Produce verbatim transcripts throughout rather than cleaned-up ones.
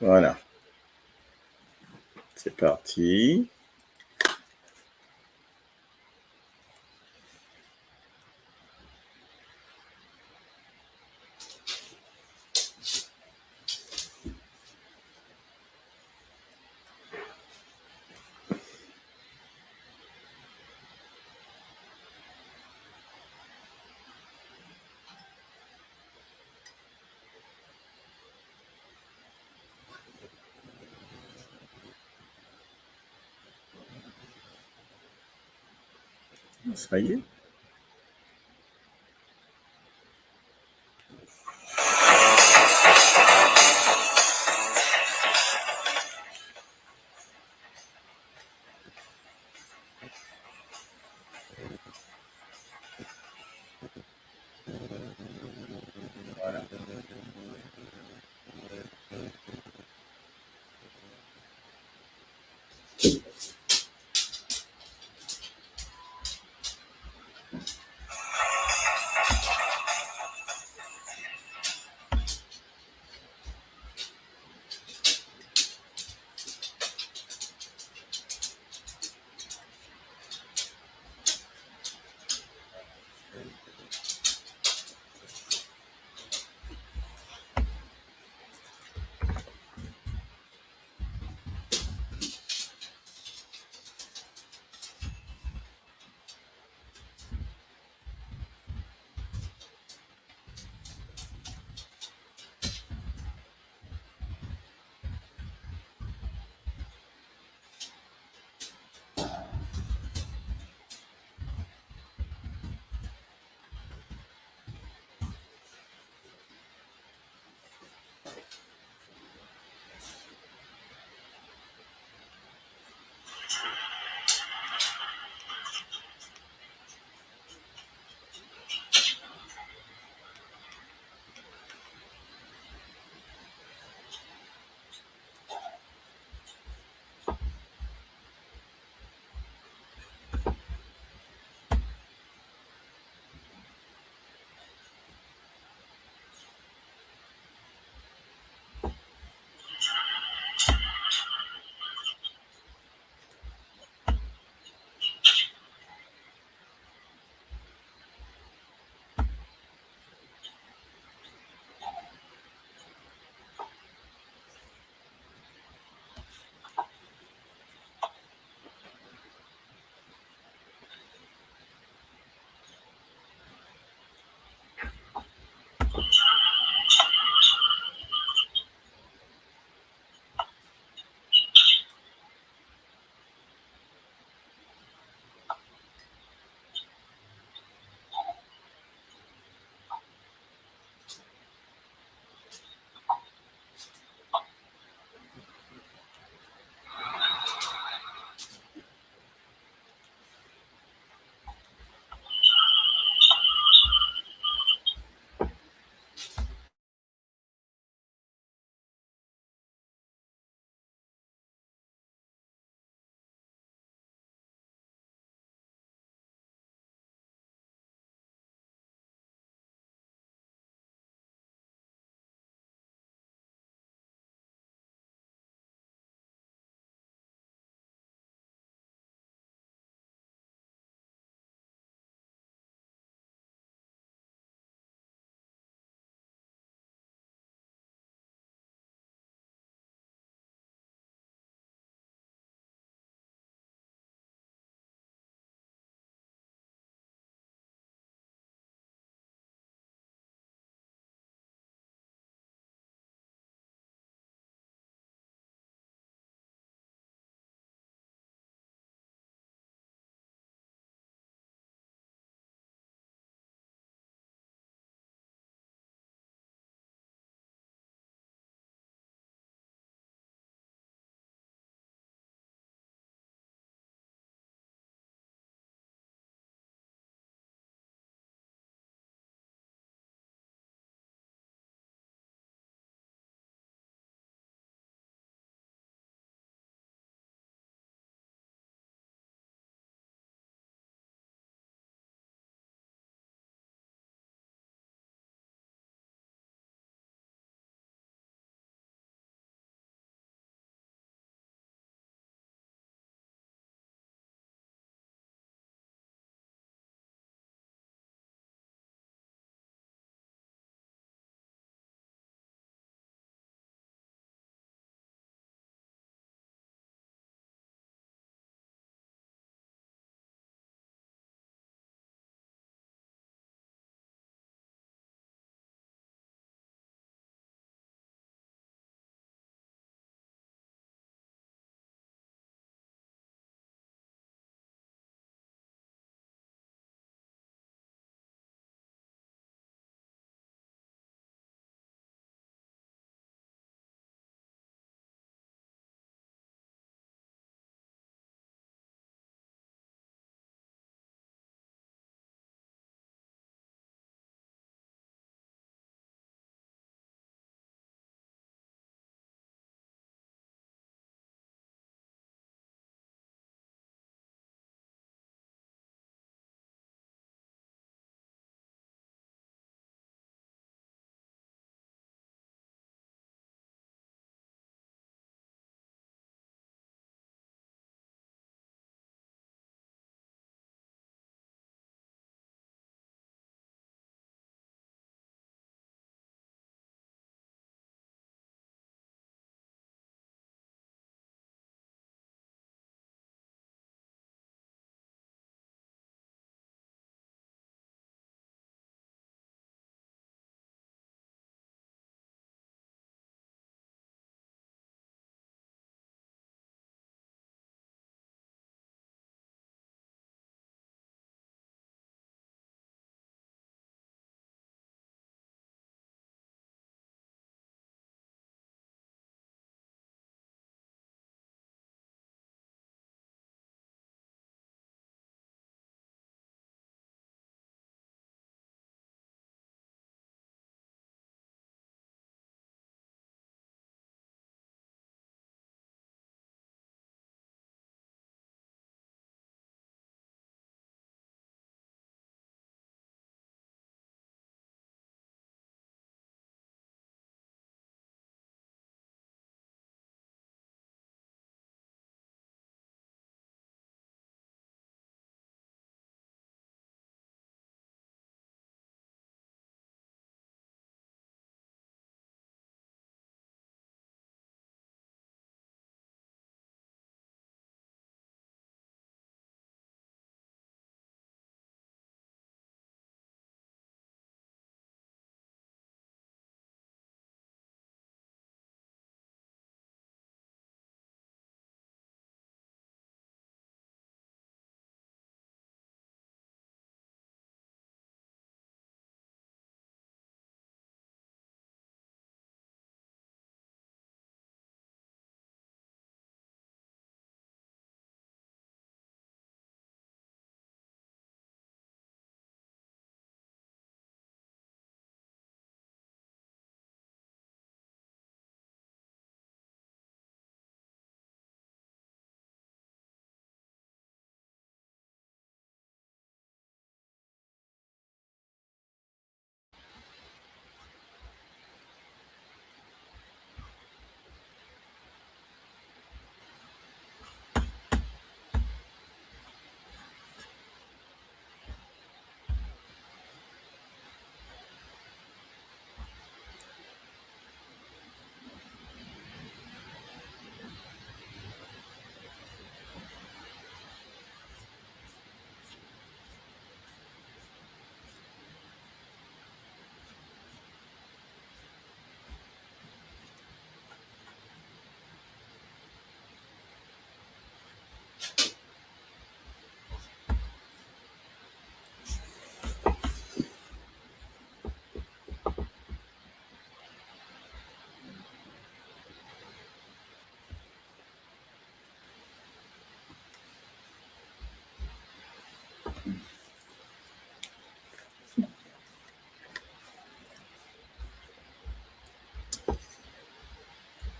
Voilà. C'est parti. Sa y est. Voilà.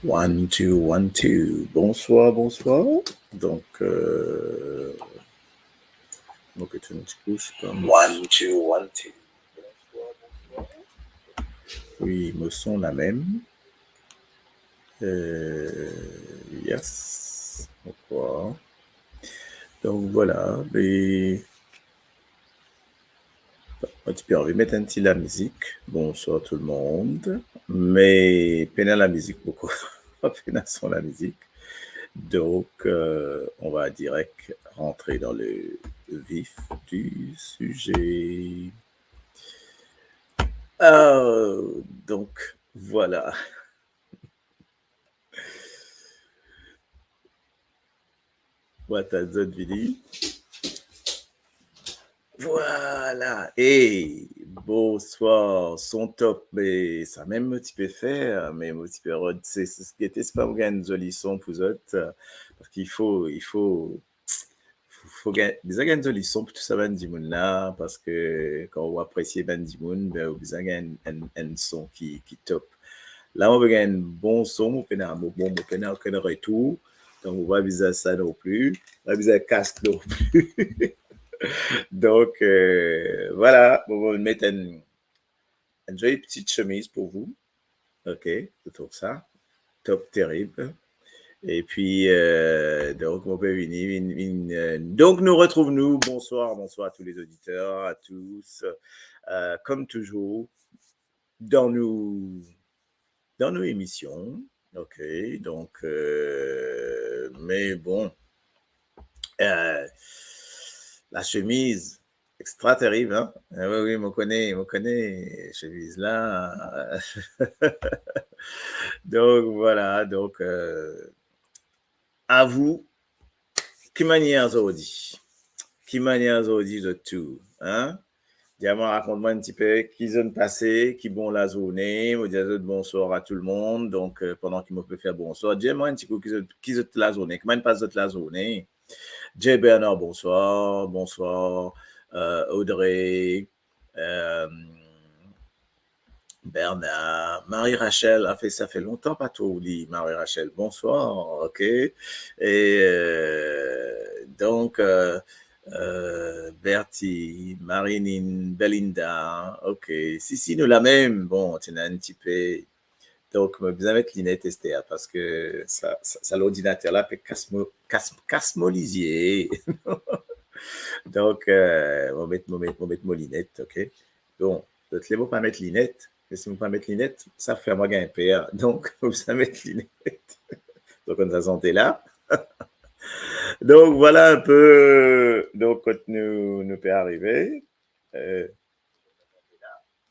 One, two, one, two. Bonsoir, bonsoir. Donk, euh, donk, enn ti kou, se pa... One, two, one, two. Wi, mo son la mem. Euh, yes. Bonsoir. Donk, vwala, me Mo ti pe anvi met enn ti lamizik. Bonsoir tout le monde. Me pena lamizik pou koz, pena son lamizik. Donc, euh, on va direct rentrer dans le vif du sujet. Euh, donc, voilà. Mo atann zot vini. Vwala. Hey, bonsoir, son top. Me samem mo ti pe fer, me mo ti pe rod, se, se, gete, se pa mo gagn zoli son pou zot, euh, parski fo, fo, fo, fo gagn, bizin gagn zoli son pou tou sa bann dimoun la, parski kan ou apresie bann dimoun, be, ou bizin gagn enn, enn son ki, ki top. La, mo pe gagn bon son, mo pena, mo, bon, mo pena okenn retour. Donk, mo pa bizin sa non pli. Mo pa bizin kas non pli. Donk, euh, vwala, mo, mo met enn, enn zoli ti semiz pou ou. Ok, se tou sa. Top, terib. Epi, euh, donk, mo pe vini, vinn, vinn, euh, donk, nou retrouv nou. Bonsoir, bonsoir à tous les auditeurs, à tous. Euh, comme toujours, dan nou, dan nou emision. Ok, donk, euh, me bon, euh, la semiz, extra terib, hein? Eh wi, wi, mo kone, mo kone semiz la. Donk, vwala, donk, euh, a vou, ki manier zordi? Ki manier zordi zot tou, hein? Dir mwa, rakont mwa enn ti pe ki zot inn pase, ki bon lazourne. Mo dir zot bonsoir à tout le monde. Donk, euh, pandan ki mo pe fer bonsoir, dir mwa enn ti kou ki zot, ki zot lazourne, ki manier pas zot lazourne? Jay Bernard, bonsoir, bonsoir, euh, Audrey, euh, Bernard, Marie Rachel, sa fer, sa fer lontan pa trouv li. Marie Rachel, bonsoir, ok. E, euh, donk, euh, euh, Bertie, Marinine, Belinda, ok. Si, si, nou la mem. Bon, ti ena enn ti pe. Donk, mo bizin met linet, Esther, parski sa, sa, sa lordinater la pe kas mo, kas, kas mo lizie. Donk, euh, mo met, mo met, mo met mo linet, ok. Bon, zot le mo pa met linet, me si mo pa met linet, sa fer mwa gagn per. Donk, mo bizin met linet. Donk, konn sa sante la. Donk, vwala enn pe, donk, kot nou, nou pe arive. Euh,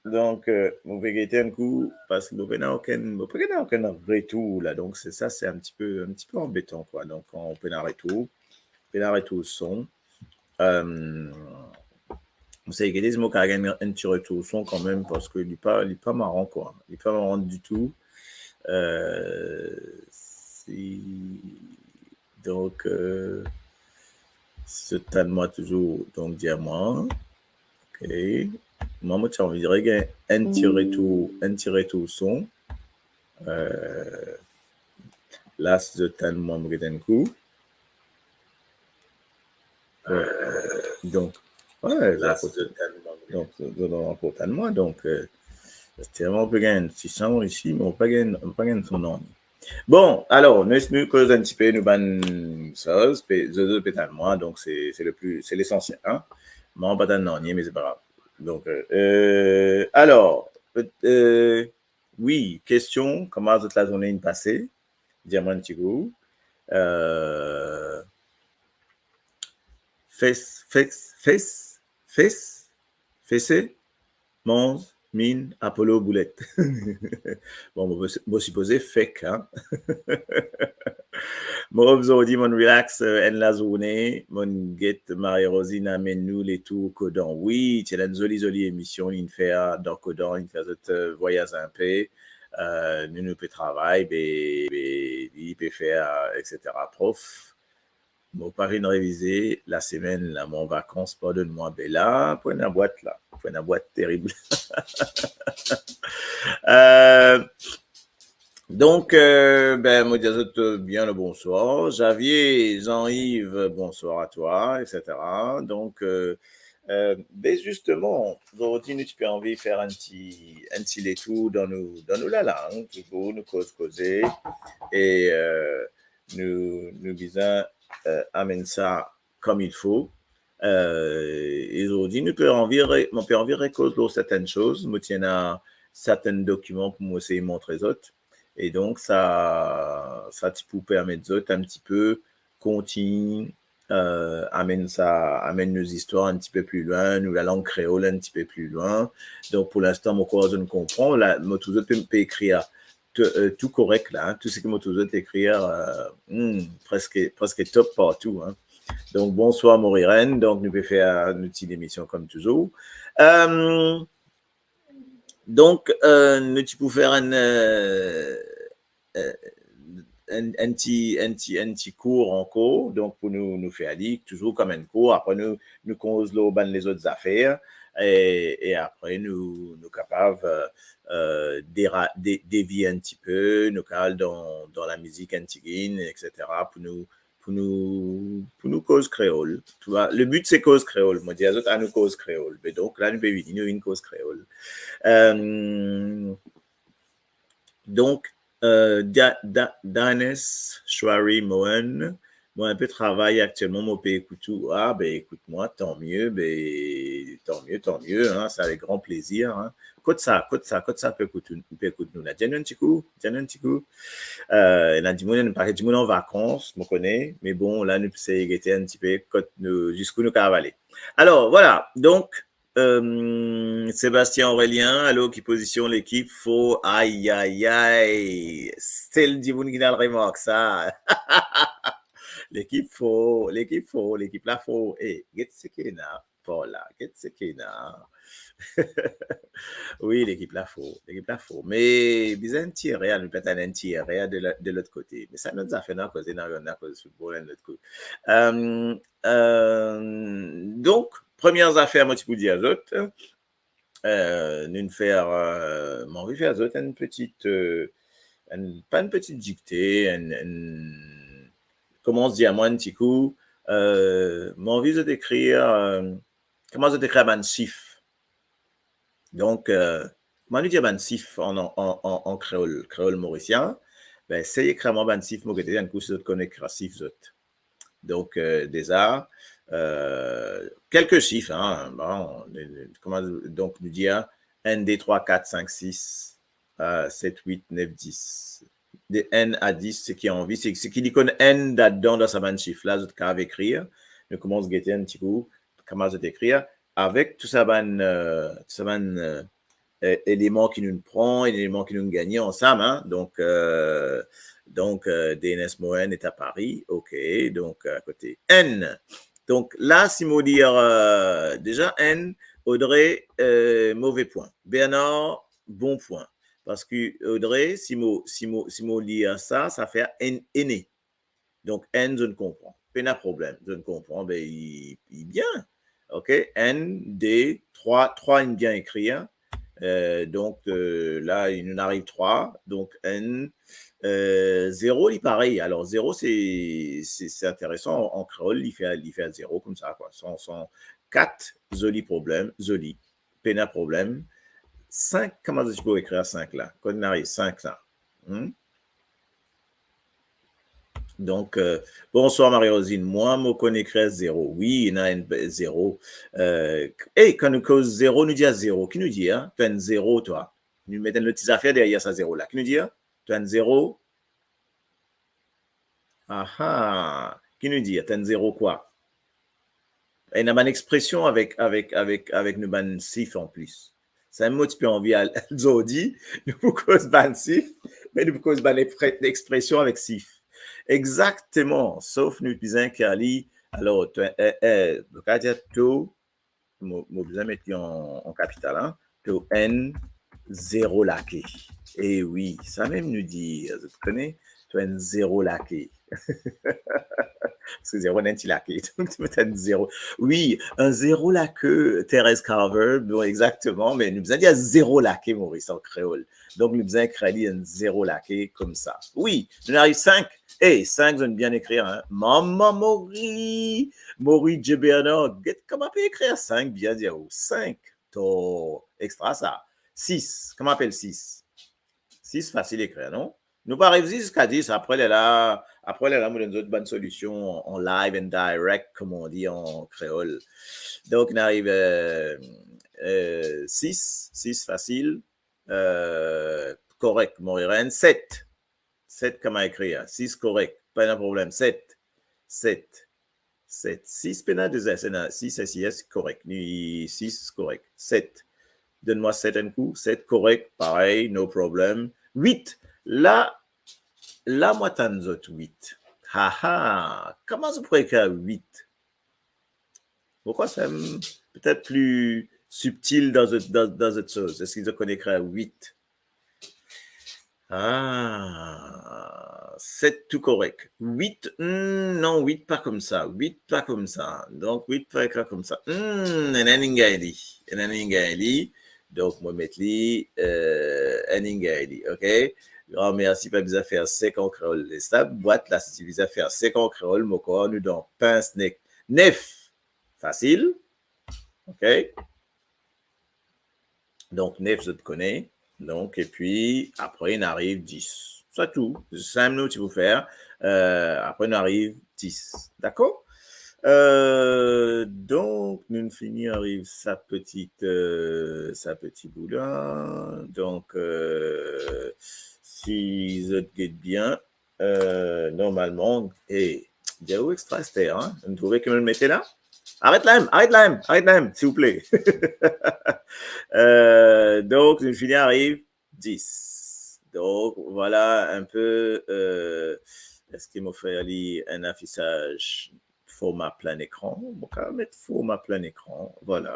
donk, euh, mo pe gete enn kou, parski mo pena okenn, mo pena okenn retour la. Donk, se sa, se enn ti pe, enn ti pe anbetan, kwa. Donk, kan ou pena retour, pena retour son, euh, mo sey gete si mo kapav gagn enn ti retour son kanmem, parski li pa, li pa maran, kwa. Li pa maran ditou. Euh, si, donk, euh, si zot tann mwa touzour, donk dir mwa. Ok. Mwa, mo ti anvi dir gagn enn ti retour, enn ti retour son. Euh, la, si zot tann mwa, mo get enn kou. Wi. Donk, wi, la, zot, donk, zot, zot ankor tann mwa, donk, euh, se telman mo pe gagn enn ti son isi, me mo pa gagn, mo pa gagn son nanye. Bon, alor, nou, nou koz enn ti pe, nou bann soz, pe, zot, zot pe tann mwa, donk se, se le pli, se lesansiel, hein. Mwa, mo pa tann nanye, me se pa grav. Donk, euh, euh, alor, euh, wi, kestion, kouma zot lazourne inn pase? Dir mwa enn ti kou. Euh, fes, fes, fes, fes, fese, manz, minn, Apollo, boulet. Bon, mo, mo sipoze fek, hein. Mo, zordi, mo'nn relax, euh, enn lazourne, mo'nn get Marie Rosine amenn nou letour Kodan. Wi, ti ena enn zoli, zoli emision li'nn fer dan Kodan, li'nn fer zot, euh, vwayaz enn pe. Euh, nou, nou pe travay, be, be, li pe fer, euh, et cetera. Prof, mo pa finn revize lasemenn la, mo an vakans, pardonn mwa, be la, pou ena bwat la, pou ena bwat terib. Euh, Donk, euh, ben, mo dir zot, euh, bien le bonswar. Javier, Jean-Yves, bonswar a twa, et cetera. Donk, euh, euh, ben, zisteman, zordi nou ti pe anvi fer enn ti, enn ti letour dan nou, dan nou lalang, touzour nou koz koze, e, euh, nou, nou bizin, euh, amenn sa comme il faut. Euh, e zordi nou pe anvi re-, mo pe anvi rekoz lor sertenn soz. Mo ti ena sertenn dokiman pou mo esey montre zot. E donk, sa, sa ti pou permet zot enn ti pe kontign, euh, amenn sa, amenn nou zistwar enn ti pe pli lwin, nou lalang kreol enn ti pe pli lwin. Donk, pou linstan, mo krwar zot konpran. La, mo trouv zot pe, pe ekrir tou, euh, tou korek la, hein. Tou seki mo trouv zot ekrir, euh, hmm, preske, preske top partou, hein. Donk, bonswar Morirène. Donk, nou pe fer nou ti lemision kom touzour. Euh, Donk, euh, nou ti pou fer enn, euh, euh, enn, enn ti, enn ti, enn ti kour ankor, donk pou nou, nou fer li touzour kom enn kour, apre nou, nou koz lor bann lezot zafer, e, e apre nou, nou kapav, euh, euh, dera-, de-, devie enn ti pe, nou kapav al dan, dan lamizik enn tigit, et cetera, pou nou, pou nou, pou nou koz kreol. Tu vois, le but, c'est koz kreol. Mo dir zot, anou koz kreol. Me donk, la, nou pe vini, nou vinn koz kreol. Euh, donk, euh, Da-, Da-, Danes Chouari Moen, mo inpe travay aktielman, mo pe ekout ou. Ah, ben, écoute-moi, tant mieux, ben, tant mieux, tant mieux, hein, c'est avec grand plaisir, hein. Kot sa, kot sa, kot sa pe ekout, pe ekout nou la? Dir nou enn ti kou, dir nou enn ti kou. Euh, ena dimoun, ena enn paket dimoun an vakans, mo kone, me bon, la, nou pe gete enn ti pe kot nou, ziska nou kapav ale. Alor, vwala, donk, euh, Sébastien Aurélien, alor ki pozision lekip? For, ay, ay, ay, sel dimoun ki ena remark sa. Lekip for, lekip for, lekip la for. E, get seki ena. Vwala, get seki ena. Wi, lekip la for, lekip la for. Me bizin enn ti erer, nou pe atann enn ti erer de la, de lot kote. Me sa enn lot zafer, nou a koze, nou a koze foutbol enn lot kou. Euh, euh, donk, premie zafer mo ti pou dir zot, euh, nou fer, euh, mo anvi fer zot enn ti, euh, enn, pa enn ti dikte, enn, enn, kouma dir mwa enn ti kou, euh, mo anvi zot ekrir, euh, kouma zot ekrir bann sif. Donk, euh, kouma nou dir bann sif an, an, an, an kreol, kreol morisien, ben, sey ekrir mwa bann sif, mo gete enn kou si zot konn ekrir sif zot. Donk, euh, deza, euh, kelke sif, hein, bon, le, le, kouma, donk, nou dir enn, de, trwa, kat, sink, sis, euh, set, wit, nef, dis. De enn a dis, seki anvi, se, seki li konn enn ladan, dan sa bann sif la, zot kapav ekrir. Nou koumans gete enn ti kou kouma zot ekrir, avek tou sa bann, euh, tou sa bann, euh, euh, eleman ki nou pran, eleman ki nou gagne ansam, hein. Donk, euh, donk, euh, D N S Moen est à Paris, ok, donk, euh, akote. Enn. Donk, la, si mo dir, euh, deza, enn, Audrey, euh, move pwin. Bernard, bon pwin. Parski Audrey, si mo, si mo, si mo lir sa, sa fer enn, ene. Donk, enn, zot konpran. Pena problem, zot konpran, ben, li, li bien. Ok, enn, de, trwa, trwa inn bien ekrir, hein. Euh, donk, euh, la, nou ariv trwa. Donk, enn, euh, zero, li parey. Alor, zero, se, se, se interesan. An, an kreol, li fer, li fer zero koumsa, kwa. San, san, kat, zoli problem, zoli. Pena problem. Sink, kouma zot ti pou ekrir sink la? Kot inn ariv sink la? Hmm? Donk, euh, bonswar Marie-Rosine. Mwa, mo konn ekrir zero. Wi, ena enn zero. Euh, ey, kan nou koz zero, nou dir zero. Ki nou dir, hein? To enn zero, twa. Nou met enn lot ti zafer deryer sa zero la. Ki nou dir? To enn zero. Aha. Ki nou dir? To enn zero kwa? Ena bann expresion avek, avek, avek, avek nou bann sif an plis. Samem mo ti pe anvi al, al zordi, nou pou koz bann sif, me nou pou koz bann expre-, expresion avek sif. Exakteman, sof nou bizin ekrir li. Alor, to, eh, eh, nou kapav dir to, mo, mo bizin met li an, an kapital, hein. To enn zero lake. E wi, samem nou dir, zot kone, to enn zero lake. Paski zero ena enn ti lake, donk ti met enn zero. Wi, enn zero lake, Thérèse Carver, bon, exakteman, me nou bizin dir zero lake Moris an kreol. Donk nou bizin ekrir li enn zero lake koumsa. Wi, nou ariv sink. Ey, sink, zot inn bien ekrir, hein. Mama Mori, Mori J Bernard, get kouma pe ekrir sink, bien dir, ou sink. To, extra sa. Sis, kouma apel sis? Sis fasil ekrir, non? Nou pa ariv ziska dis, apre lerla, apre lerla, mo donn zot bann solision an live and direct, kouma on dir an kreol. Donk, nou ariv, euh, euh, sis, sis fasil, euh, korek, Mori Renn, set. Set, kouma ekrir? Sis korek, pena problem, set. Set. Set. Sis pena de S, ena sis S I S, korek. Li sis korek. Set. Donn mwa set enn kou. Set korek, parey, no problem. Wit. La, la mo atann zot wit. Ha, ha. Kouma zot pou ekrir wit? Mo krwar sa, hmm, petet pli sibtil dan zot, dan, dan zot soz. Eski zot konn ekrir wit? Ah, set tou korek. Wit, hmm, non, wit pa koumsa. Wit pa koumsa. Donk, wit pa ekrir koumsa. Hmm, ena enn inn gagn li. Ena enn inn gagn li. Donk, mo met li, euh, enn inn gagn li, ok? Gran mersi, pa bizin fer sek an kreol. Sa bwat la, si ti bizin fer sek an kreol, mo krwar nou dan pins nek. Nef. Fasil. Ok? Donk, nef, zot kone. Donk, epi apre, nou ariv dis. Sa tou. Sa mem nou ti pou fer. Euh, apre, nou ariv dis. Dakor? Euh, donk, nou fini ariv sa peti, euh, sa peti bout la. Donk, euh, si zot get bien, euh, normalman, e, dir ou extra ester, hein? Zot trouve ki mo mete la? Aret la mem, aret la mem, aret la mem, silvouple. Euh, donk, nou fini ariv dis. Donk, vwala enn pe, euh, eski mo fer li enn afisaz forma plin ekran? Mo kapav met forma plin ekran, vwala.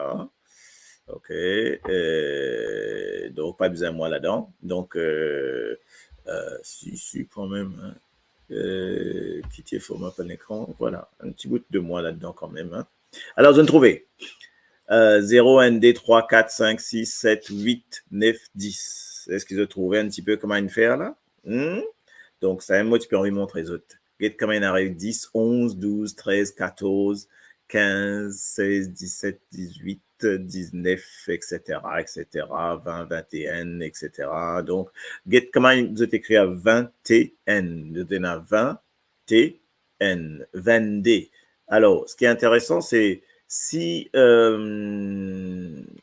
Ok. Euh, donk, pa bizin mwa ladan. Donk, euh, euh, si, si, kanmem, hein. Euh, kite forma plin ekran, vwala. Enn ti bout de mwa ladan kanmem, hein. Alor, zot trouve. Euh, zero, enn, de, trwa, kat, sink, sis, set, wit, nef, dis. Eski zot trouve enn ti pe kouma inn fer la? Hmm? Donk, sa mem mo ti pe anvi montre zot. Get kouma inn ariv dis, onz, douz, trez, katorz, kinz, sez, diset, dizwit, diznef, etsetera, etsetera, vin, vinteen, etsetera. Donk, get kouma zot ekrir vinteen. Zot ena vin, T, N, vennde. Alor, seki interesan, se si, euh,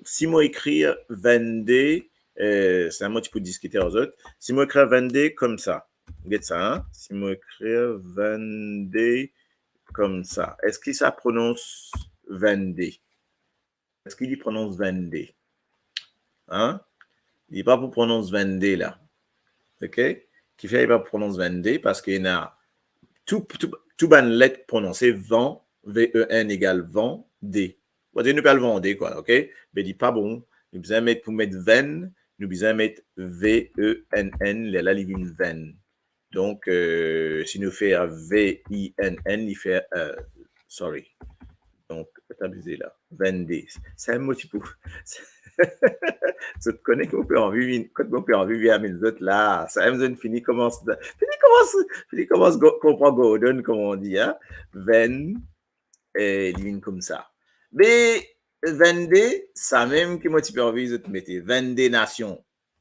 si mo ekrir vennde, euh, sa mo ti pou diskite ar zot, si mo ekrir vennde koumsa, get sa, hein? Si mo ekrir vennde koumsa, eski sa pronons vennde? Eski li pronons vennde? Hein? Li pa pou pronons vennde la. Ok? Kifer li pa pou pronons vennde? Paski ena tou, tou, tou bann let prononse van, V E N egal van, de. Ou dir nou pe al vande, kwa, ok? Me li pa bon. Nou bizin met, pou met venn, nou bizin met V E N N, lerla li vinn venn. Donk, euh, si nou fer V I N N, li fer, euh, sorry. Donk, pa abize la. Vennde. Sa mo ti pou. Zot kone ki mo pe anvi vinn, kot mo pe anvi vinn amenn zot la. Sa mem zot fini koumans, fini koumans, fini koumans go-, konpran Gordon, kouma on dir, hein. Venn, eh, li vinn koumsa. Me vennde, sa mem ki mo ti pe anvi zot mete. Vennde nasion.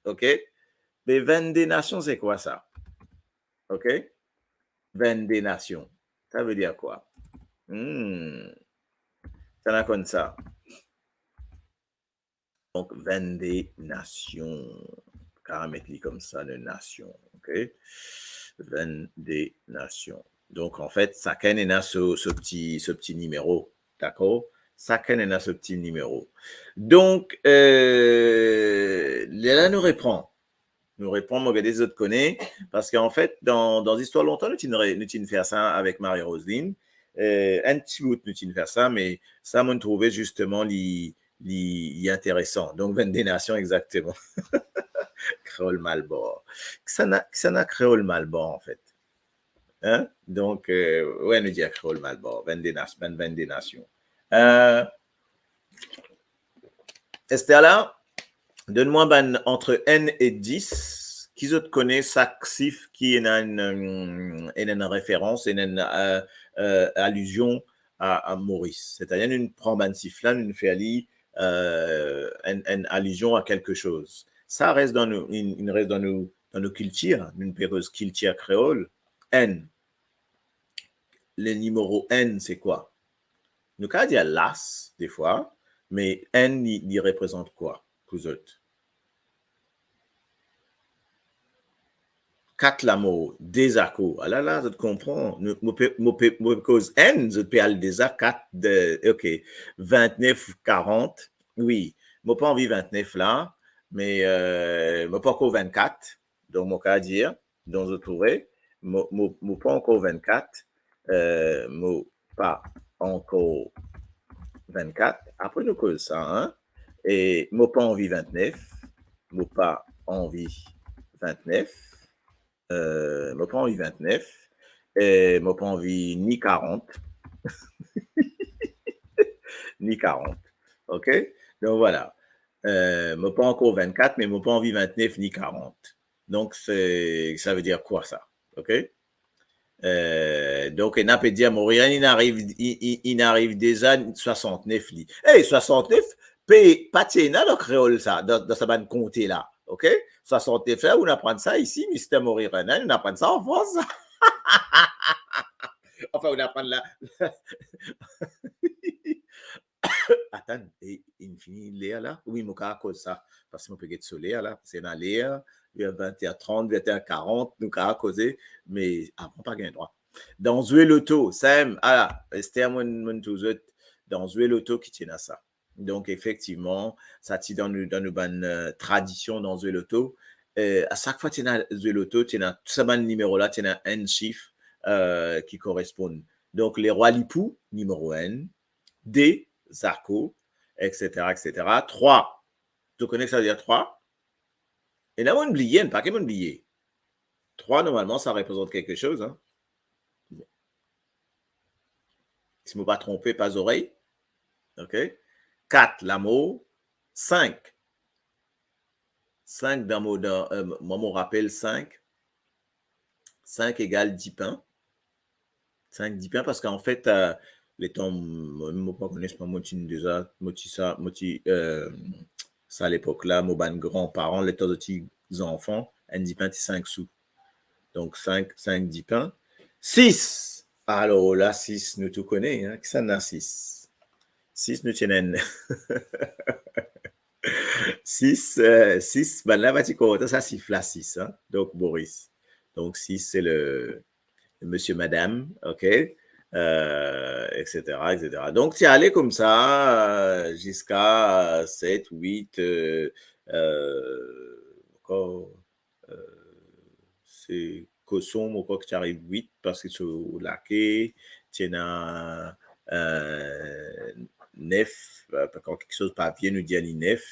Ok? Me vennde nasion, se kwa sa? Ok? Vennde nasion. Sa ve dir kwa? Hmm. Sa ena koumsa. Donk, vennde nasion. Kapav met li koumsa, de nasion. Ok? Vennde nasion. Donk, anfet, sakenn ena so, so ti, so ti nimero. Dakor? Sakenn ena so ti nimero. Donk, euh, lerla nou repran. Nou repran, mo gete zot kone, paski anfet, dan, dan zistwar lontan, nou ti, nou ti fer sa avek Marie-Roseline. Euh, enn ti bout nou ti fer sa, me sa, mo trouve zisteman li, li, li interesan. Donk, vennde nasion, exakteman. Kreol Malbar. Kisannla, kisannla Kreol Malbar, anfet? Hein? Donk, euh, we, nou dir kreol malbar, vennde nas-, bann vennde nasion. Euh, Esther la, donn mwa bann entre enn e dis, ki zot kone sak sif ki ena enn, euh, ena enn referans, ena enn, euh, euh, alizion a, a Moris. Setadir, nou pran bann sif la, nou fer li, euh, enn, enn alizion a kelke soz. Sa res dan nou, inn, inn res dan nou, dan nou kiltir, nou pe koz kiltir kreol. Enn. Le nimero enn, se kwa? Nou kav dir las, defwa, me enn, li, li reprezant kwa pou zot? Kat lamo, de zako. Alala, zot konpran. Nou, mo pe, mo pe, mo pe koz enn, zot pe al deza kat de, ok, vintnef, karant. Wi, mo pa anvi vintnef la, me, euh, mo pa ankor vintkat. Donk, mo kav dir, donk, zot trouve, mo, mo, mo pa ankor vintkat, euh, mo pa ankor vintkat. Apre, nou koz sa, hein? E mo pa anvi vintnef, mo pa anvi vintnef, euh, mo pa anvi vintnef, e mo pa anvi ni karant, ni karant. Ok? Donk, vwala. Euh, mo pa ankor vintkat, me mo pa anvi vintnef ni karant. Donk, se, sa ve dir kwa, sa? Ok? Euh, donk, ena pe dir, Moriren, inn ariv, i, i, inn ariv deza swasantnef li. Ey, swasantnef, pe, pa ti ena dan kreol sa, dan, dan sa bann konte la, ok? Swasantnef la, ou'nn aprann sa isi, Mister Moriren, hein, ou'nn aprann sa an Frans. Anfin, ou'nn aprann la. Atann, e, inn fini ler la? Wi, mo kav koz sa, parski mo pe get so ler la, parski ena ler, li vinn-e-enn trant, vinn-e-enn karant, nou kav koze, me avan pa gagn drwa. Dan zwe loto, sa mem, ala, Esther, mo'nn, mo'nn touzour, dan zwe loto ki ti ena sa. Donk, efektivman, sa ti dan nou, dan nou bann, euh, tradision dan zwe loto. Euh, a sak fwa ti ena zwe loto, ti ena tou sa bann nimero la, ti ena enn sif, euh, ki koresponn. Donk, lerwa lipou, nimero enn, de, zako, et cetera, et cetera. Trwa, to kone ki sa ve dir trwa? Ena mo'nn bliye, enn pake mo'nn bliye. Trwa, normalman, sa reprezant kelke soz, hein. Si mo pa tronpe, pa zorey. Ok? Kat, lamor. Sink. Sink dan mo, dan, euh, mwa, mo rapel sink. Sink egal dipin. Sink dipin, parski anfet, euh, letan mo, mo pa kone, mo ti deza, mo ti sa, mo ti, euh, sa lepok la, mo bann granparan, letan zot ti zanfan, enn dipin ti sink sou. Donk, sink, sink dipin. Sis! Alor la, sis, nou tou kone, hein, kisannla sis? Sis, nou ti ena enn. Sis, euh, sis, bann la pa ti kontan sa sif la, sis, hein? Donk, Boris. Donk, sis, se le, le monsieur, madame, ok? Euh, et cetera, et cetera. Donk, ti ale koumsa, euh, ziska, euh, set, wit, euh, euh, ankor, euh, se koson, mo krwar ki ti ariv wit, parski so lake, ti ena, euh, nef, euh, kan kiksoz pa vie, nou dir li nef.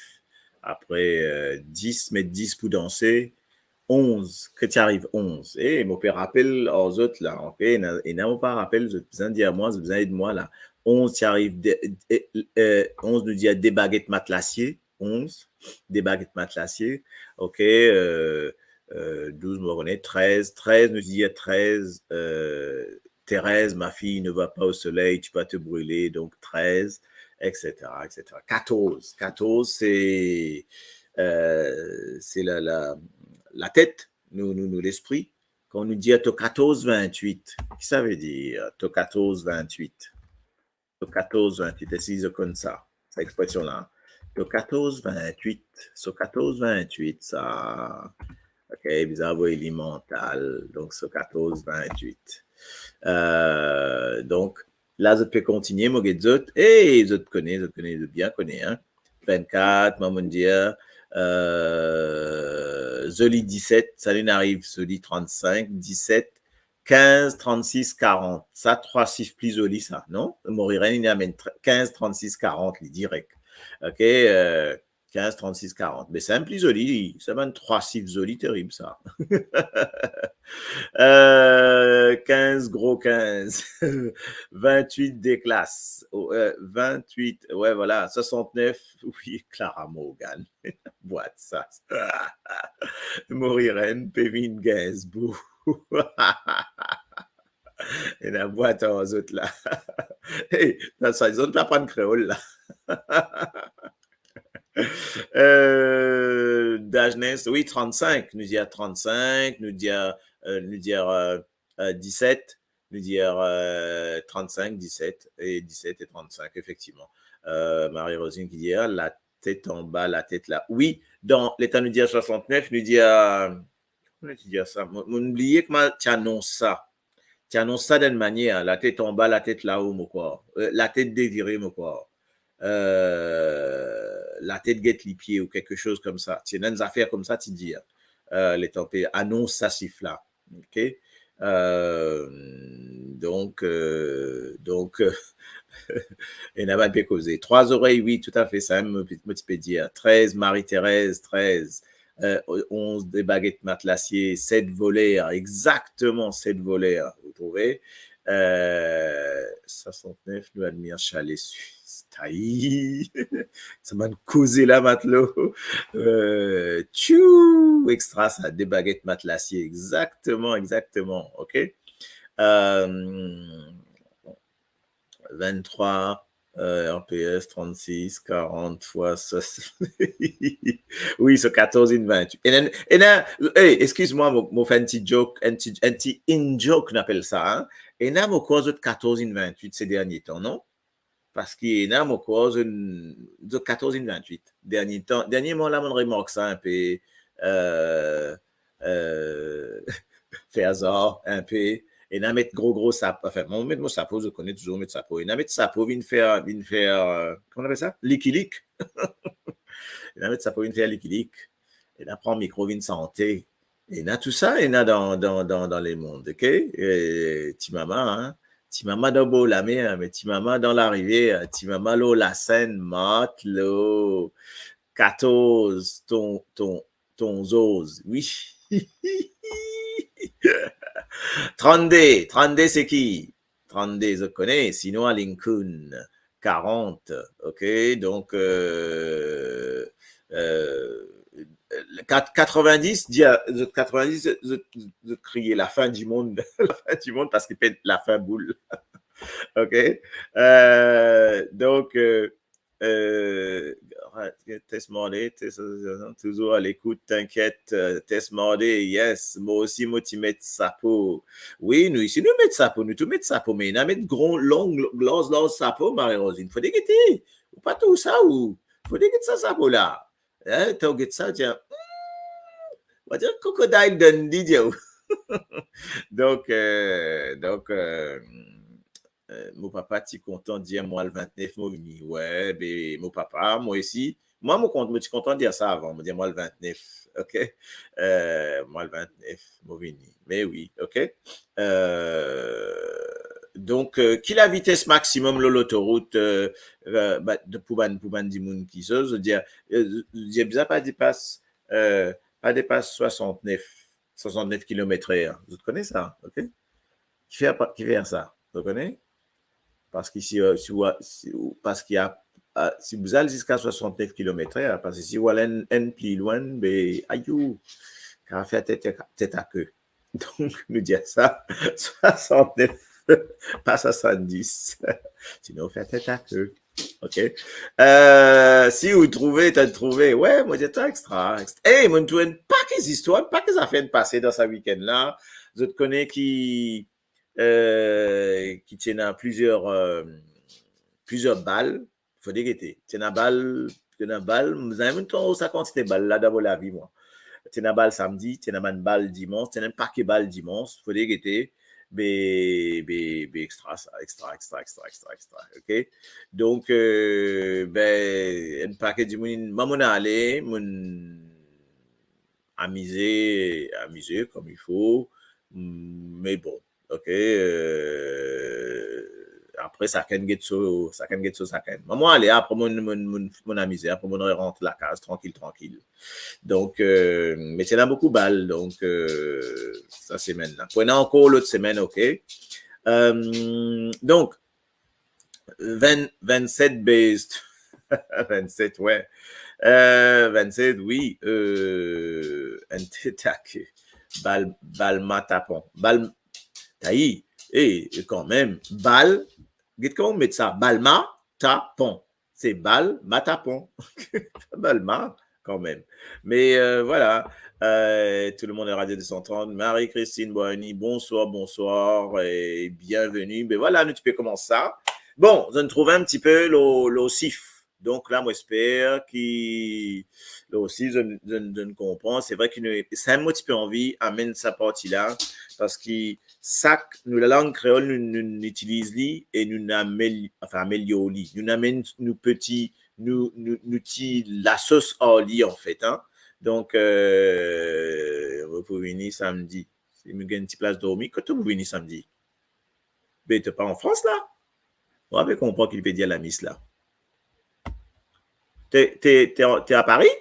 Apre, euh, dis, met dis pou danse, onz, ki ti ariv onz. Eh, mo pe rapel ar zot la, ok? Ena, ena mo pa rapel, zot bizin dir mwa, zot bizin ed mwa la. Onz ti ariv de, e, e, onz, nou dir de baget matlasie, onz, de baget matlasie, ok, euh, euh, douz, mo pa kone, trez, trez, nou dir trez, euh, Thérèse, ma fille, ne va pas au soleil, tu vas te brûler, donk trez, et cetera, et cetera. Katorz, katorz, se, euh, se la, la, latet, nou, nou, nou lespri. Kan nou dir to katorz vintwit, ki sa ve dir, to katorz vintwit? To katorz vintwit, eski zot konn sa, sa expresion la? To katorz vintwit, so katorz vintwit sa. Ok, bizin avoy li mantal. Donk, so katorz vintwit. Euh, donk, la, zot pe kontigne, mo get zot. Ey, zot kone, zot kone, zot bien kone, hein. Vintkat, mwa, mo'nn dir, euh, zoli diset, sa linn ariv zoli trannsink, diset, kinz, trannsis, karant. Sa trwa sif pli zoli sa, non? Moriren, li amenn tr-, kinz, trannsis, karant, li direk. Ok, euh, Kinz, trannsis, karant. Me sa enn pli zoli, sa bann trwa sif zoli, terib sa. Euh, kinz, gro kinz. Vintwit, deklas. Oh, euh, vintwit, ouais, voilà, swasantnef, wi, Clara Morgan. Bwat sa. Morirenn, pe vinn Gainsbourg. Ena bwat ar zot la. Hey, dan sa zot pe aprann kreol la. Euh, Dajnes, wi, trannsink, nou dir trannsink, nou dir, euh, nou dir, euh, euh, diset, nou dir, euh, trannsink, diset, e diset e trannsink, efektivman. Euh, Marie-Rosine ki dir, latet anba, latet la. Wi, dan, letan nou dir swasantnef, nou dir, euh, kouma nou ti dir sa? Mo, mo bliye kouma ti anons sa. Ti anons sa dan enn manier, latet anba, latet lao, mo krwar. Euh, latet devire, mo krwar. Euh, latet get lipie ou kiksoz koumsa. Ti ena enn zafer koumsa ti dir, euh, letan pe anons sa sif la. Ok? Euh, donk, euh, donk, euh, ena bann pe koze. Trwa zorey, wi, toutafe, sa mem, mo, mo ti pe dir. Trez, Marie-Thérèse, trez. Euh, onz, de baget matlasie, set voler, exakteman, set voler, vous trouvez? Euh, swasantnef, nou admir Chalet Suisse. Tayi! Sa bann koze la, matlo. Euh, tchou! Extra sa, de baget matlasie, exakteman, exakteman, ok? Euh, vinttrwa, euh, R P S, trannsis, karant fwa swasant. Wi, so katorz inn vintwit. Ena, ena, hey, eskiz mwa, mo, mo fer enn ti joke, enn ti, enn ti in-joke, nou apel sa, hein. Ena, mo krwar zot katorz inn vintwit se dernie tan, non? Parski ena, mo krwar zot, zot katorz inn vintwit. Dernie tan, dernieman la, mo remark sa inpe, euh, euh, fer azar inpe, ena met gro, gro sap-, anfin, mo met mo sapo, zot kone touzour met sapo. Ena met sapo vinn fer, vinn fer, euh, kouma apel sa? Likilik. Ena met sapo vinn fer likilik. Ena pran mikro vinn sante. Ena tou sa, ena dan, dan, dan, dan lemond, ok? E, ti mama, hein? Ti mama dan bor lamer, me ti mama dan larivier, ti mama lor Lasenn, matlo, katorz, ton, ton, ton zoz, wi. Trannde, trannde se ki? Trannde, zot kone, sinon a Lincoln, karant, ok? Donk, euh, euh, kat-, katrevindis, dir, zot katrevindis, zot, zot, zot kriye, "Lafin dimond, lafin dimond," parski pe lafin boul. Ok? Euh, donk, euh, Euh, Test Morde, Test, touzour a lekout, t'inquiète, euh, Test Morde, yes, mo osi mo ti met sapo. Wi, nou isi nou met sapo, nou tou met sapo, me ena met gran, long, larz, larz sapo, Marie-Rosine. Fode gete, ou pa trouv sa, ou? Fode get sa sapo la. Hein, to get sa, ou dir, hmm, on dirait Crocodile Dundee, dir ou. Donk, euh, donk, euh, euh, mo papa ti kontan dir mwa le vintnef mo vini. Wi, be, mo papa, mwa osi, mwa mo kont-, mo ti kontan dir sa avan, mo dir mwa le vintnef, ok? Euh, mwa le vintnef mo vini. Me wi, ok? Euh, donk, euh, ki lavites maximum lor lotorout, euh, euh, ba, de, pou bann, pou bann dimoun ki, so, zot dir, euh, zot dir bizin pa depas, euh, pa depas swasantnef, swasantnef kilometr er. Zot kone sa, ok? Ki fer pa, ki fer sa, zot kone? Parski si, euh, si ou, si ou, parski a, a, si ou al ziska swasantnef kilometr er, parski si ou al enn, enn pli lwin, be, ayou, kapav fer tet, tet a ke. Donk, nou dir sa, swasantnef, pa swasanndis. Sinon, fer tet a ke. Ok. Euh, si ou trouve, to trouve. Wi, mo dir twa extra, extra. Ey, mo trouv enn pake zistwar, enn pake zafer inn pase dan sa wikenn la. Zot kone ki, euh, ki ti ena plizier, euh, plizier bal. Fode gete. Ti ena bal, ti ena bal, mo zame tro sa kantite bal la dan mo lavi, mwa. Ti ena bal samdi, ti ena bann bal dimans, ti ena enn pake bal dimans. Fode gete. Be, be, be extra sa, extra, extra, extra, extra, extra, ok? Donk, euh, be, enn pake dimoun, mwa mo'nn ale, mo'nn amize, amize kom il faut, me bon, ok, euh, ap-, Apre, sakenn get so, sakenn get so sakenn. Mo, mo ale, apre mo, mo, mo, mo amize, apre mo rant lakaz, trankil, trankil. Donk, euh, me ti ena boukou bal, donk, euh, sa semenn la. Pou ena ankor lot semenn, ok? Euh, donk, vin, vin-set based. Vin-set, we. Euh, vin-set, wi. Euh, enn ti atake. Bal, bal ma tapon. Bal, tayi, e, kanmem. Bal, get kouma ou met sa. Bal ma tapon. Se bal ma tapon. Bal ma, kanmem. Me, euh, vwala. Euh, tout le monde à Radio deux cent trente. Marie-Christine Boigny, bonsoir, bonsoir et bienvenue. Ben vwala, nou ti pe koumans sa. Bon, zot trouv enn tipe lor, lor sif. Donk la, mo esper ki la osi, zot, zot, zot konpran. Se vre ki nou, sa mo ti pe anvi amenn sa parti la, parski sak, nou, lalang kreol, nou, nou, nou itiliz li e nou, nou amel-, anfin, amelior li. Nou, nou amenn nou peti, nou, nou, nou ti lasos ar li, anfet, hein. Donk, euh, mo pou vini samdi. Si mo gagn ti plas dormi, kot mo pou vini samdi? Be, to pa an Frans la? Mo pa pe konpran ki li pe dir Lamis la. Te, te, te, te a Paris?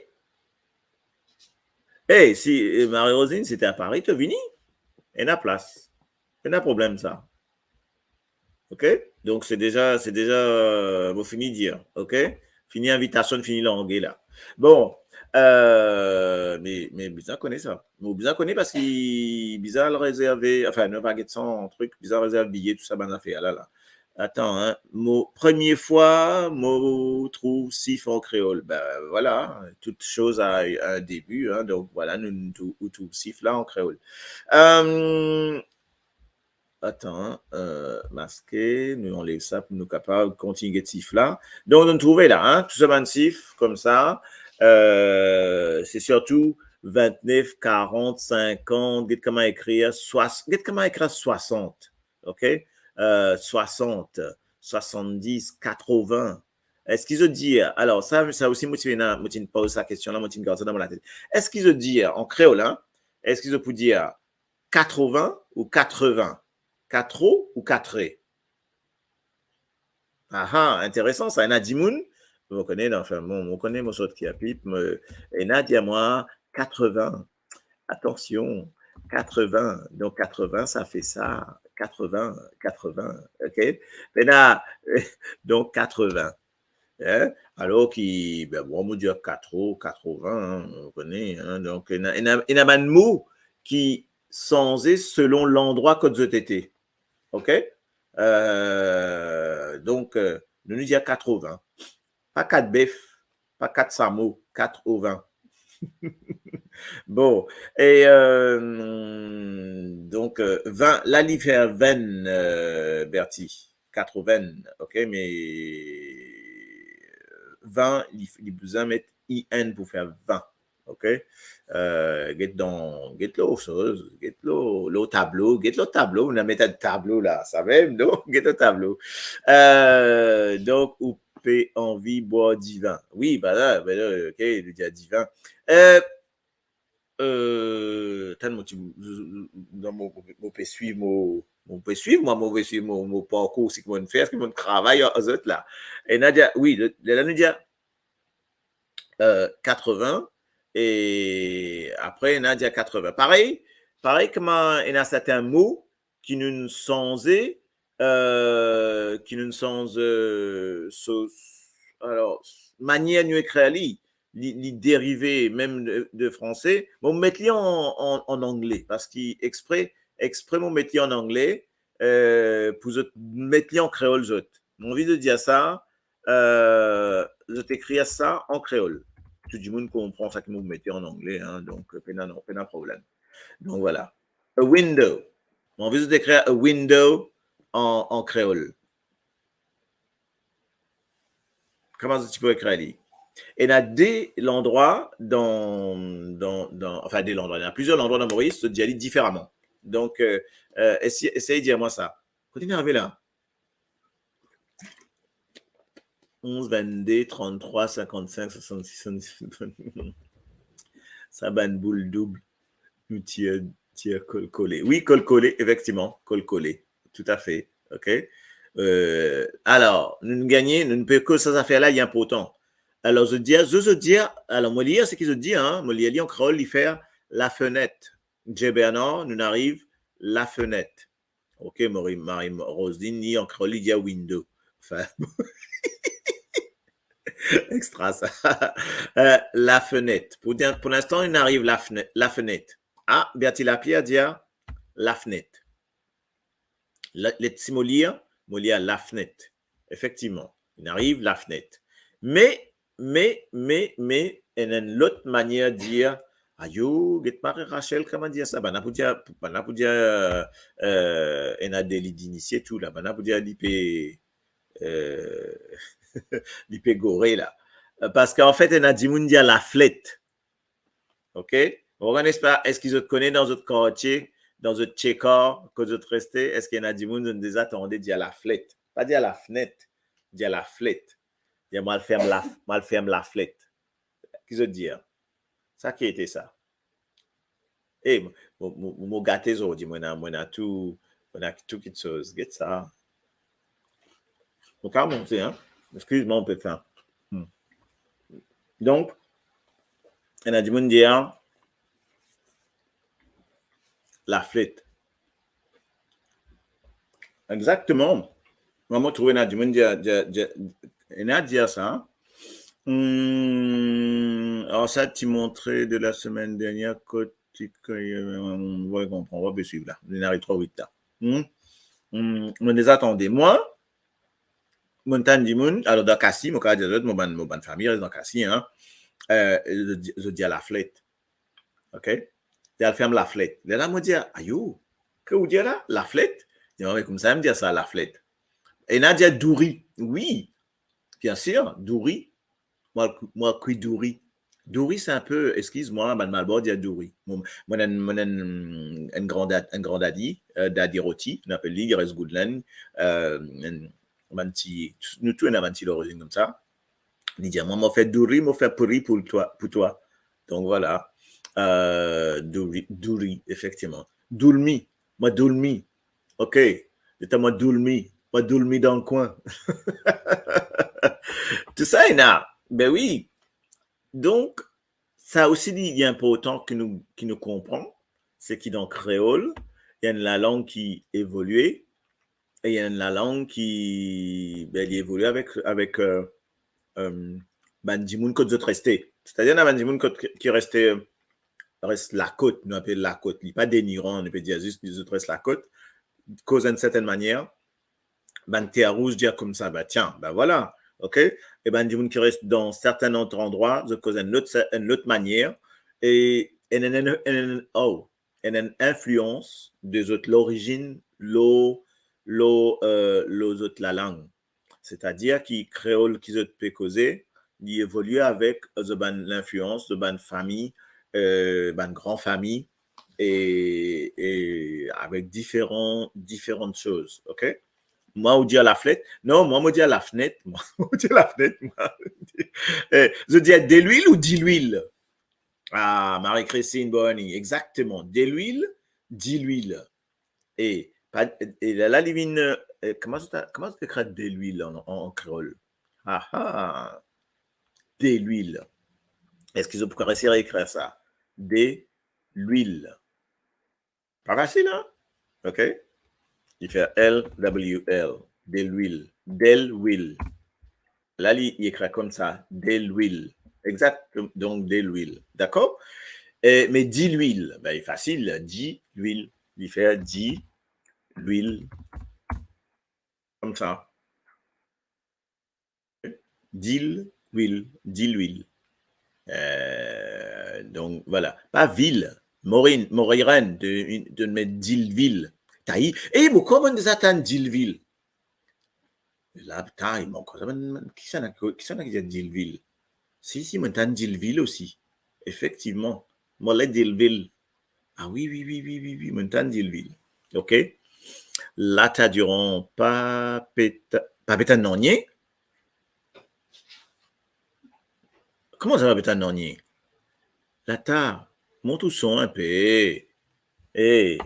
Eh, si, eh, Marie-Rosine, si te a Paris, to vini. Ena plas. Ena problem sa. Ok? Donk, se deza, se deza, euh, mo fini dir. Ok? Fini invitasion, fini large la. Bon, euh, me, me bizin kone sa. Mo bizin kone parski bizin al rezerve, anfin, nou pa get sa an trik, bizin rezerve biye, tou sa, bann zafer la, la. Atann, hein, mo, premie fwa mo trouv sif an kreol. Ben, vwala, tout soz a, a un début, hein, donk, vwala, nou, nou tou-, ou trouv sif la an kreol. Euh, atann, hein, euh, maske, nou anlev sa pou nou kapav kontign get sif la. Donk, nou trouve la, hein, tou sa bann sif, koumsa, euh, se sirtou vintnef, karant, sinkant, get kouma ekrir, swas-, get kouma ekrir swasant. Ok? Euh, swasant, swasanndis, katrovin. Eski zot dir, alor, sa, sa osi, mo ti ena, mo ti poz sa kestion la, mo ti gard sa dan mo latet. Eski zot dir, an kreol, hein, eski zot pou dir katrovin ou katrevin? Katro ou katre? Aha, interesan sa. Ena dimoun, mo kone, anfin, mo, mo kone mo sort ki apip, mo, ena dir mwa katrovin. Atansion, katrovin. Donk, katrovin, sa fer sa. Katrovin, katrovin, ok? Pena, donk, katrovin. Hein? Alor ki, ben, bon, mo dir katro, katrovin, hein, mo kone, hein. Donk, ena, ena, ena bann mo ki sanze selon landrwa kot zot ete. Ok? Euh, donk, euh, nou, nou dir katrovin. Pa kat bef, pa kat samo, katrovin. Bon, e, euh, donk, euh, vin, la, li fer vin, euh, Bertie, katrovin, ok, me vin, li, li bizin met I N pou fer vin. Ok? Euh, get dan, get lor soz, get lor, lor tablo, get lor tablo, nou met enn tablo la, sa mem, non? Get lor tablo. Euh, donk, ou pe anvi bwar divin. Wi, ba la, ba la, ok, li dir divin. Euh, euh, atann, mo ti, dan mo, mo pe swiv mo, mo pe swiv, mwa, mo pe swiv mo, mo parkour, seki mo fer, seki mo travay ar zot la. Ena dir, wi, le, le, la nou dir, euh, katrovin, e apre, ena dir katrovin. Parey, parey kouma ena sertin mo ki nou sanze, euh, ki nou sanze, euh, so, alor, manier nou ekrir li, li, li derive mem de, de franse. Bon, mo met li an, an, an angle, parski expre, expre mo met li an angle, euh, pou zot met li an kreol, zot. Mo anvi zot dir sa, euh, zot ekrir sa an kreol. Tou dimoun konpran seki mo mete an angle, hein, donk, pena, non, pena problem. Donk, vwala. A window. Mo anvi zot ekrir a window an, an kreol. Kouma zot ti pou ekrir li? Ena de landrwa dan, dan, dan, anfin, de landrwa, ena plizier landrwa dan Moris, zot dir li diferaman. Donk, euh, euh, esey, esey dir mwa sa. Kot inn arive la? Onz, vennde, tranntrwa, sinkannsink, swasannsis, swasannsis. Sa bann boul doub, nou tir, tir kol kole. Wi, kol kole, efektivman, kol kole. Toutafe, ok? Euh, alor, nou, nou gagne, nou, nou pe koz sa zafer la, li inportan. Alor, zot dir, zot, zot dir, alor, mo lir seki zot dir, hein, mo lir li an kreol, li fer lafenet. J. Bernard, nou ariv lafenet. Ok, Marie, Marie Roseline, li an kreol, li dir window. Enfin, extra sa. Euh, lafenet. Pou dir, pou linstan, nou ariv lafenet, lafenet. Ah, Bertie Lapierre dir lafenet. La, le, si mo lir, mo lir lafenet. Efektivman, nou ariv lafenet. Me, me, me, me, ena enn lot manier dir, ayo, get Marie Rachel, kouma dir sa? Bann la pou dir, bann la pou dir, euh, ena delit dinisie tou la. Bann la pou dir li pe, euh, li pe gore la. Parski anfet, ena dimoun dir laflet. Ok? Mo pa kone, eski zot kone dan zot kartie, dan zot tie kar, kot zot reste, eski ena dimoun zot deza tande dir laflet? Pa dir lafnet, dir laflet. Dir, mo al ferm la, mo al ferm laflet. Ki zot dir? Sa ki ete sa? E, mo, mo, mo, mo gate zordi, mo ena, mo ena tou, mo ena tou kitsoz. Get sa. Mo kapav monte, hein? Eskiz mwa, mo pe fin. Hmm. Donk, ena dimoun dir laflet. Exakteman. Mwa, mo trouve ena dimoun dir, dir, dir, ena dir sa. Hmm, alors ça, ti montre de la semaine dernière, kot ti, euh, ouais, konpran, mo pa pe swiv la. Li ariv tro vit la. Hmm? Hmm, mo deza tande. Mwa, mo tann dimoun, alor dan Kasi, mo kapav dir zot, mo bann, mo bann fami res dan Kasi, hein. Euh, zot di-, zot dir laflet. Ok? Li al ferm laflet. Lerla mo dir, ayo, ki ou dir la? Laflet? Li dir, wi, koumsa, mo dir sa, laflet. Ena dir douri. Wi, bien sir, douri. Mo al, mo al kwi douri. Douri, se inpe, eskiz mwa, bann Malbar dir douri. Mo, mo ena, mo ena enn, enn gran dad-, enn gran dadi, euh, Dadi Roti, nou apel li, li res Goodland, euh, enn, bann ti, nou tou ena bann ti lorizinn koumsa. Li dir mwa, mo fer douri, mo fer pouri pou twa, pou twa. Donk, vwala. Euh, douri, douri, efektivman. Doulmi, mo doulmi. Ok. Letan mo doulmi, mo doulmi dan lekwin. Tou sa ena. Ben wi. Donk, sa osi, li, li inportan ki nou, ki nou konpran, se ki dan kreol, ena enn lalang ki evolie, e ena enn lalang ki, ben, li evolie avek, avek, euh, euh, bann dimoun kot zot reste. Setadir, ena bann dimoun kot ki, ki reste, res lakot, nou apel lakot. Li pa deniran, nou pe dir zis zot res lakot, koz enn sertenn manier, bann Terrouz dir koumsa, ben, tiens, ben, vwala, ok? E bann dimoun ki res dan sertenn lot landrwa, zot koz enn lot, enn lot manier, e enn, enn, enn, enn, oh, enn, enn inflians de zot lorizinn lor, lor, euh, lor zot lalang. Setadir ki kreol ki zot pe koze, li evolie avek zot bann linflians, zot bann fami, euh, bann gran fami, e, e avek diferan, diferan soz, ok? Mwa, ou dir lafnet? Non, mwa, mo dir lafnet. Mwa, mo dir lafnet, mwa. Eh, zot dir delwil ou dilwil? Ah, Marie-Christine Boani, exakteman. Delwil, dilwil. E, pa, e lerla li vinn, eh, kouma zot, kouma zot ekrir delwil an, an, an kreol? Ah, ah. Delwil. Eski zot pou kapav esey ekrir sa? Delwil. Pa fasil, hein? Ok? Li fer L W L. Delwil. Delwil. La, li, li ekrir koumsa, delwil. Exakt, donk delwil. Dakor? Eh, me dilwil, ben, li fasil, dilwil. Li fer dilwil. Koumsa. Dilwil, dilwil. Eh, donk, vwala. Pa vil. Morin, Morin, de, de met dilwil. Tayi. Eh, mo kouma deza tann dilwil. La, tayi, mo kouma, kisannla, kisannla ki dir dilwil? Si, si, mo tann dilwil osi. Efektivman. Mo le dilwil. Ah wi, wi, wi, mo tann dilwil. Ok? Lata Durand, pa pe ta-, pa pe tann nanye. Kouma sa, pa pe tann nanye? Lata, mont ou son inpe. Eh,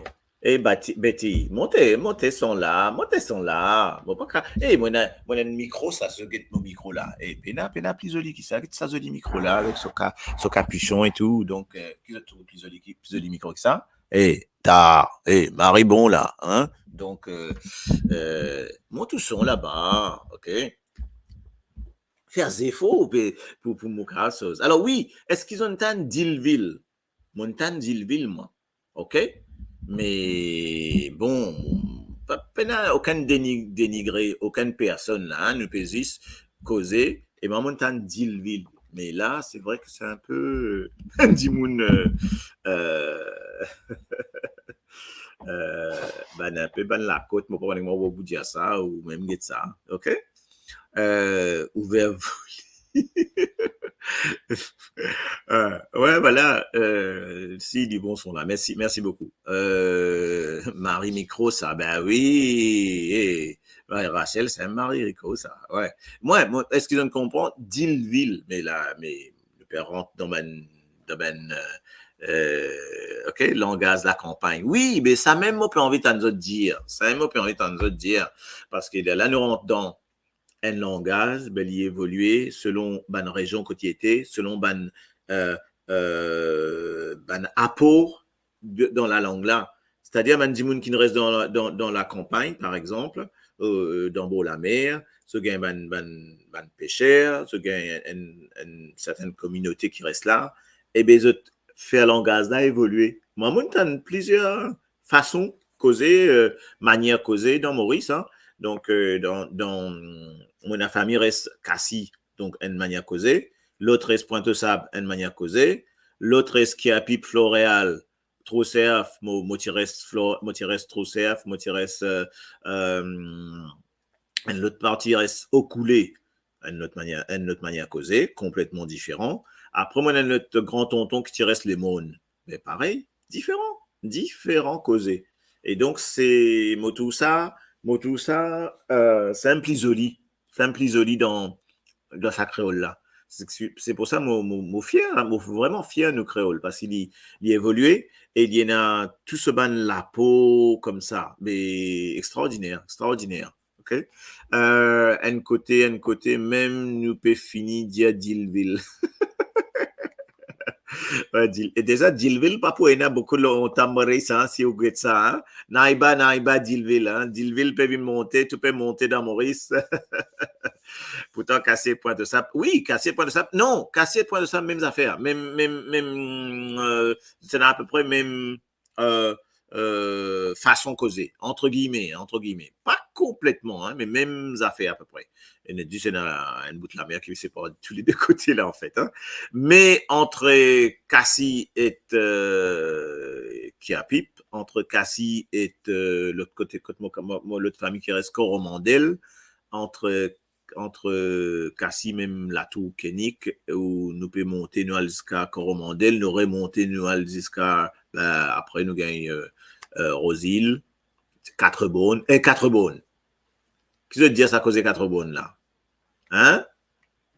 E Bati-, Betty, monte, monte son la, monte son la. Mo pa ka, e, mo ena, mo ena enn mikro sa, so get mo mikro la. E, pena, pena pli zoli ki sa, get sa zoli mikro la, avek so ka-, so kapision e tou. Donk, eh, ki zot trouv pli zoli ki, pli zoli mikro ki sa? E, ta, e, mari bon la, hein? Donk, eh, eh, mont ou son laba, ok? Fer zefor pou, pou, pou mo kapav soz. Alor wi, eski zot tann Dilvil? Mo tann Dilvil, mwa. Ok? Me bon, pa, pena okenn deni-, denigre okenn personn la, hein, nou pe zis koze, e mwa mo tann Dilvil. Me la, se vre ki se enn pe dimoun, eh, eh, eh, bann enn pe bann lakot, mo pa kone kouma pou dir sa, ou mem get sa, ok? Eh, ouver voli. Eh, ouais, voilà, eh, si, li bon son la. Mersi, mersi boukou. Eh, mari mikro sa, ben wi, eh, ouais, Rachel, se enn mari mikro sa, ouais. Mwa, mo, eski zot konpran? Dilvil, me la, me nou pe rant dan bann, dan bann, eh, eh, ok, langaz lakanpagn. Wi, me sa mem mo pe anvi tann zot dir. Sa mem mo pe anvi tann zot dir. Parski la, la nou rant dan enn langaz, be li evolie selon bann rezion kot li ete, selon bann, eh, eh, bann apor de, dan lalang la. Setadir bann dimoun ki res dan, dan, dan lakanpagn, par exanp, eh, dan bor lamer, so gagn bann, bann, bann peser, so gagn enn, enn sertenn kominote ki res la, e be zot fer langaz la evolie. Mwa, mo tann plizier fason koze, eh, manier koze dan Moris, hein. Donk, eh, dan, dan mo lafami res Kasi, donk enn manier koze, lot res Pointe-aux-Sables, enn manier koze, lot res Kiapip, Floreal, Tro Serf, mo, mo ti res Flo-, mo ti res Tro Serf, mo ti res, eh, eh, enn lot parti res Okoule, enn lot manier, enn lot manier koze, konpletman diferan. Apre, mo ena enn lot gran tonton ki ti res Lemorn. Me parey, diferan, diferan koze. E donk, se, mo trouv sa, mo trouv sa, eh, se enn pli zoli, se enn pli zoli dan, dan sa kreol la. Se, se, se pou sa mo, mo, mo fier, mo vreman fier nou kreol, parski li, li evolie e li ena tou so bann lapor koumsa, me extraordiner, extraordiner. Ok? Eh, enn kote, enn kote, mem nou pe fini dir Dilvil. Ouais, Dil-, e deza, Dilvil pa pou ena boukou lontan Moris, hein, si ou get sa, hein. Naiba, naiba, Dilvil, hein. Dilvil pe vinn monte, tou pe monte dan Moris. Pourtan, Kasi, Pointe-aux-Sables. Wi, Kasi, Pointe-aux-Sables. Non, Kasi, Pointe-aux-Sables, mem zafer. Mem, mem, mem, eh, se ena apepre mem, eh, eh, fason koze, entre guillemets, entre guillemets. Pa konpletman, hein, me mem zafer apepre. E nou dir se ena enn bout lamer ki separ tou le de kote la, anfet, hein. Me entre Kasi et, eh, Kiapip, entre Kasi et, eh, lot kote, kot mo, mo, mo lot fami ki res Koromandel, entre, entre Kasi, mem Latour Kenik, ou nou pe monte, nou al ziska Koromandel, nou remonte, nou al ziska, eh, apre nou gagn, eh, eh, Rosil, Katreborn, eh, Katreborn. Ki zot dir sa koze Katreborn la? Hein?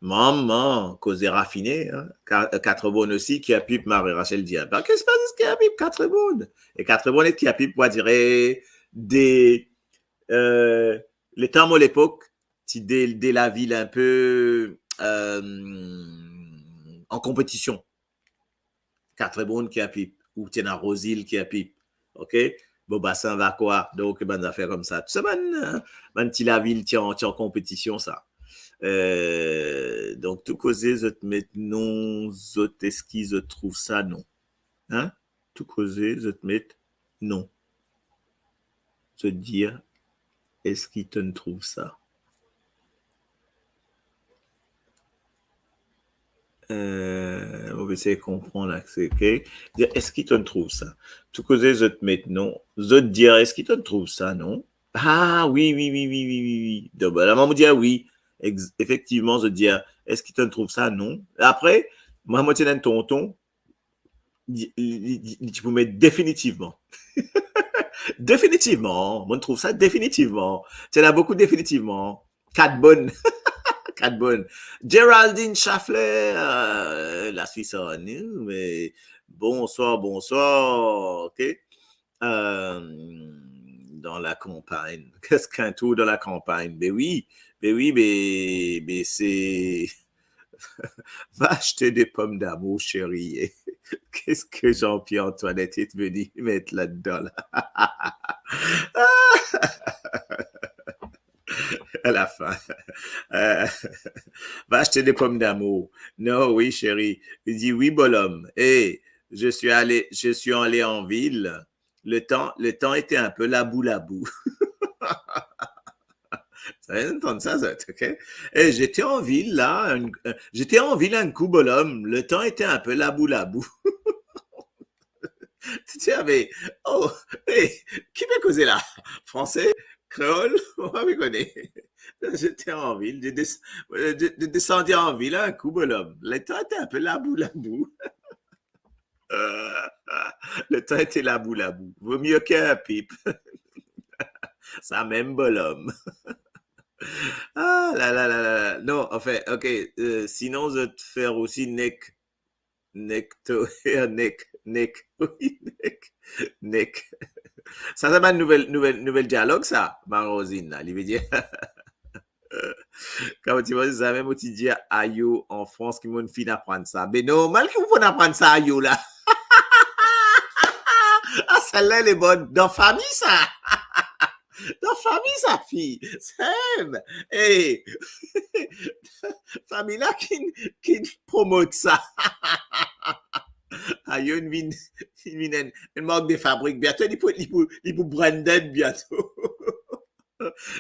Mama, koze rafine, hein? Ka-, Katreborn osi, Kiapip, Marie Rachel dir, hein. Ba, ki se pas Kiapip, Katreborn? E Katreborn e Kiapip, pou dir, eh, de, eh, letan mo lepok, ti de, de lavil enn pe, eh, an konpetision. Katreborn, Kiapip, ou ti ena Rosil, Kiapip. Ok? Bobasin, Vacoas, donk bann zafer koumsa. Tou sa bann, eh, bann ti lavil ti an, ti an konpetision sa. Eh, donk tou koze zot met non, zot, eski zot trouv sa non? Hein? Tou koze zot met non. Zot dir, eski tonn trouv sa? Eh, mo pe esey konpran la, se, ok? Dir, eski tonn trouv sa? Tou koze zot met non. Zot dir, eski tonn trouv sa non? Ah, wi, wi, wi. Donk, ba, la, mo dir, wi. Ex-, efektivman, zot dir, eski tonn trouv sa non? Apre, mwa, mo ti ena enn tonton, li, li, li, li ti pou met definitivman. Definitivman, mo trouv sa definitivman. Ti ena boukou definitivman. Katreborn. Katreborn. Géraldine Chaflet, eh, la Suisse, oh, nou, me bonswar, bonswar, ok? Euh, dans la campagne. Qu'est-ce qu'un tour dans la campagne? Ben oui, ben oui, mais, mais c'est... Va acheter des pommes d'amour, chérie. Qu'est-ce que Jean-Pierre Antoinette est venu mettre là-dedans, là? À la fin. Euh, va acheter des pommes d'amour. Non, oui, chérie. Il dit, oui, bonhomme. Et je suis allé, je suis allé en ville. Le temps, le temps était un peu labou-labou. Sa, zot inn tann sa, zot, ok? Eh, j'étais en ville, là, une, euh, j'étais en ville un coup, bonhomme. Le temps était un peu labou-labou. Tu dis, ah, mais, oh, eh, ki pe koze la? Français, créole, mo pa kone. J'étais en ville, j'ai des-, euh, j'ai, j'ai descendu en ville un coup, bonhomme. Le temps était un peu labou-labou. Euh, le temps était labou-labou. Vaut mieux qu'un pipe. Sa mem, bonhomme. Ah là là là là. Non, enfin, ok. Euh, sinon, zot fer osi nek, nek to, nek, nek, oui, nek, nek. Sa, sa bann nouvel, nouvel, nouvel dialog, sa, Marozine, la. Li ve dir, kan mo ti, zame mo ti dir ayo an Frans, ki mo finn aprann sa. Be normal ki mo finn aprann sa, ayo la. Ah, celle-là, elle est bonne. Dan fami sa. Dan fami sa, fi. Sem. Hey. Fami la ki, ki promot sa. Ayo, inn vinn, inn vinn enn, enn mark de fabrik. Biento, li pou, li pou, li pou branded biento.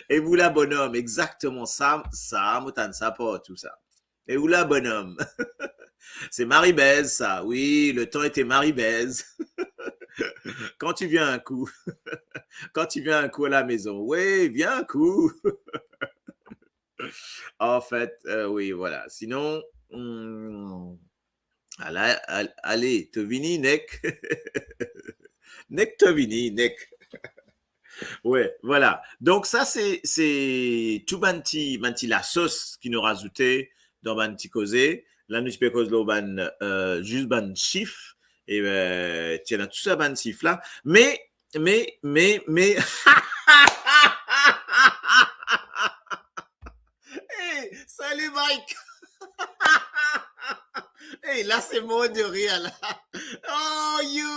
Et vous là, bonhomme, exactement, sa, sa, mo tann sa partou sa. Et vous là, bonhomme. C'est Marie-Bèze, ça. Oui, le temps était Marie-Bèze. Quand tu viens un coup, quand tu viens un coup à la maison. Oui, viens un coup. En fait, euh, oui, voilà. Sinon, hmm, ala, al-, ale, to vini, nek. Nek to vini, nek. Ouais, voilà. Donk sa, se, se tou bann ti, bann ti lasos ki nou razoute dan bann ti koze. La, nou ti pe koz lor bann, euh, zis bann sif. E, euh, ti ena tou sa bann sif la. Me, me, me, me. Hey, salut, Mike. Hey, la, se mor de rir, la. Oh, you.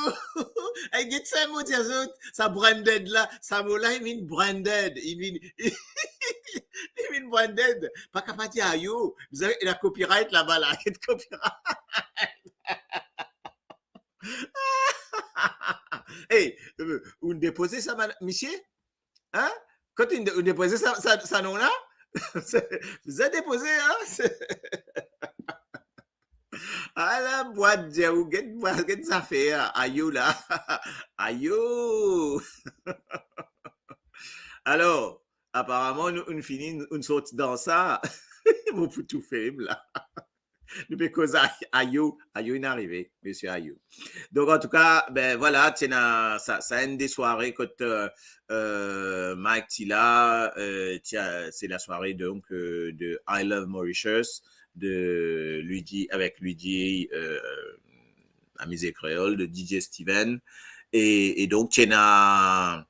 Hey, get sa mo dir zot, sa branded la, sa mo la, li vinn branded. Li vinn, li vinn branded. Pa kapav dir ayo. Bizin, ena copyright laba la, get copyright. Hey, euh, ou depoze sa, man-, misie? Hein? Kot ou de-, ou depoze sa, sa, sa non la? Bizin depoze, hein? Ala bwat, ou get, bwat, get zafer, ayo la. Ayo. Alor, aparaman, nou, nou fini, nou sorti dan sa. Mo pou toufe la. Nou pe koz a-, ayo, ayo inn arive, misie ayo. Donk, antouka, ben, vwala, ti ena sa, sa enn de sware kot, euh, euh, Mike ti la, euh, ti a, se la sware, donk, euh, de I Love Mauritius, de Luigi, avek Luigi, euh, Amize Kreol, de D J Steven. E, e donk, ti ena,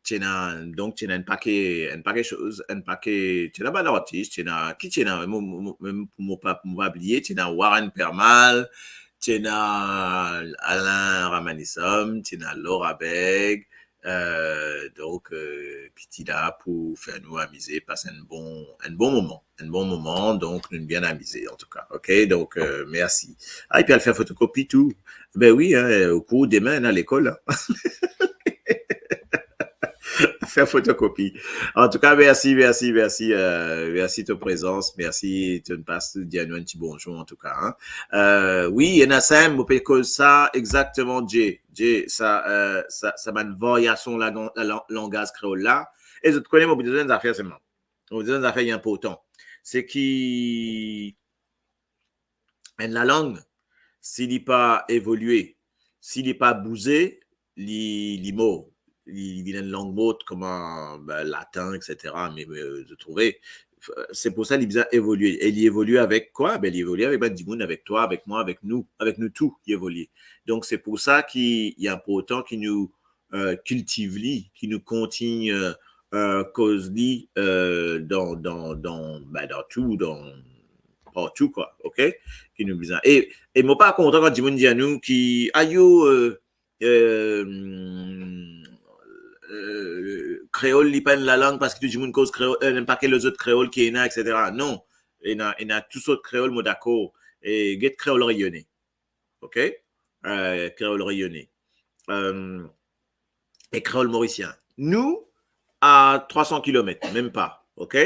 ti ena, donk, ti ena enn pake, enn pake soz, enn pake, ti ena bann artis, ti ena, ki ti ena, mo, mo, mo, mem pou mo pa, mo pa bliye, ti ena Warren Permal, ti ena Alain Ramanisum, ti ena Laura Beg, euh, donk, euh, ki ti la pou fer nou amize, pas enn bon, enn bon moman, enn bon moman, donk nou bien amize, antouka, ok? Donk, euh, mersi. Ah, epi al fer fotokopi tou. Ben wi, hein, ou kour demin, hein, lekol, hein. Fer fotokopi. Antouka, mersi, mersi, mersi, euh, mersi to prezans, mersi to pas dir nou enn ti bonzour, antouka, hein. Euh, wi, ena sa, mo pe koz sa, exakteman, Jay. Jay, sa, euh, sa, sa bann varyasion la, la, langaz kreol la. E zot kone, mo pou dir enn zafer selman. Mo pou dir enn zafer inportan. Se ki enn lalang, si li pa evolie, si li pa bouze, li, li mor. Li, li vinn enn lang mort, kouma, ben, latin, et cetera. Me, me, zot trouve, se pou sa li bizin evolie. E li evolie avek kwa? Ben, li evolie avek bann dimoun, avek twa, avek mwa, avek nou, avek nou tou, li evolie. Donk, se pou sa ki, li inportan ki nou euh, kiltiv li, ki nou kontign, euh, euh, koz li, euh, dan, dan, dan, ben, dan tou, dan, partou, kwa, ok? Ki nou bizin. E, e mo pa kontan kan dimoun dir nou ki, ayo, euh, euh, euh, kreol, li pa enn lalang, parski tou dimoun koz kreol, euh, enn pake lezot kreol ki ena, et cetera. Non, ena, ena tou sort kreol, mo dakor. E get kreol reyone. Ok? Euh, kreol reyone. Euh, e kreol morisien. Nou, a trwa san kilomet, mem pa. Ok?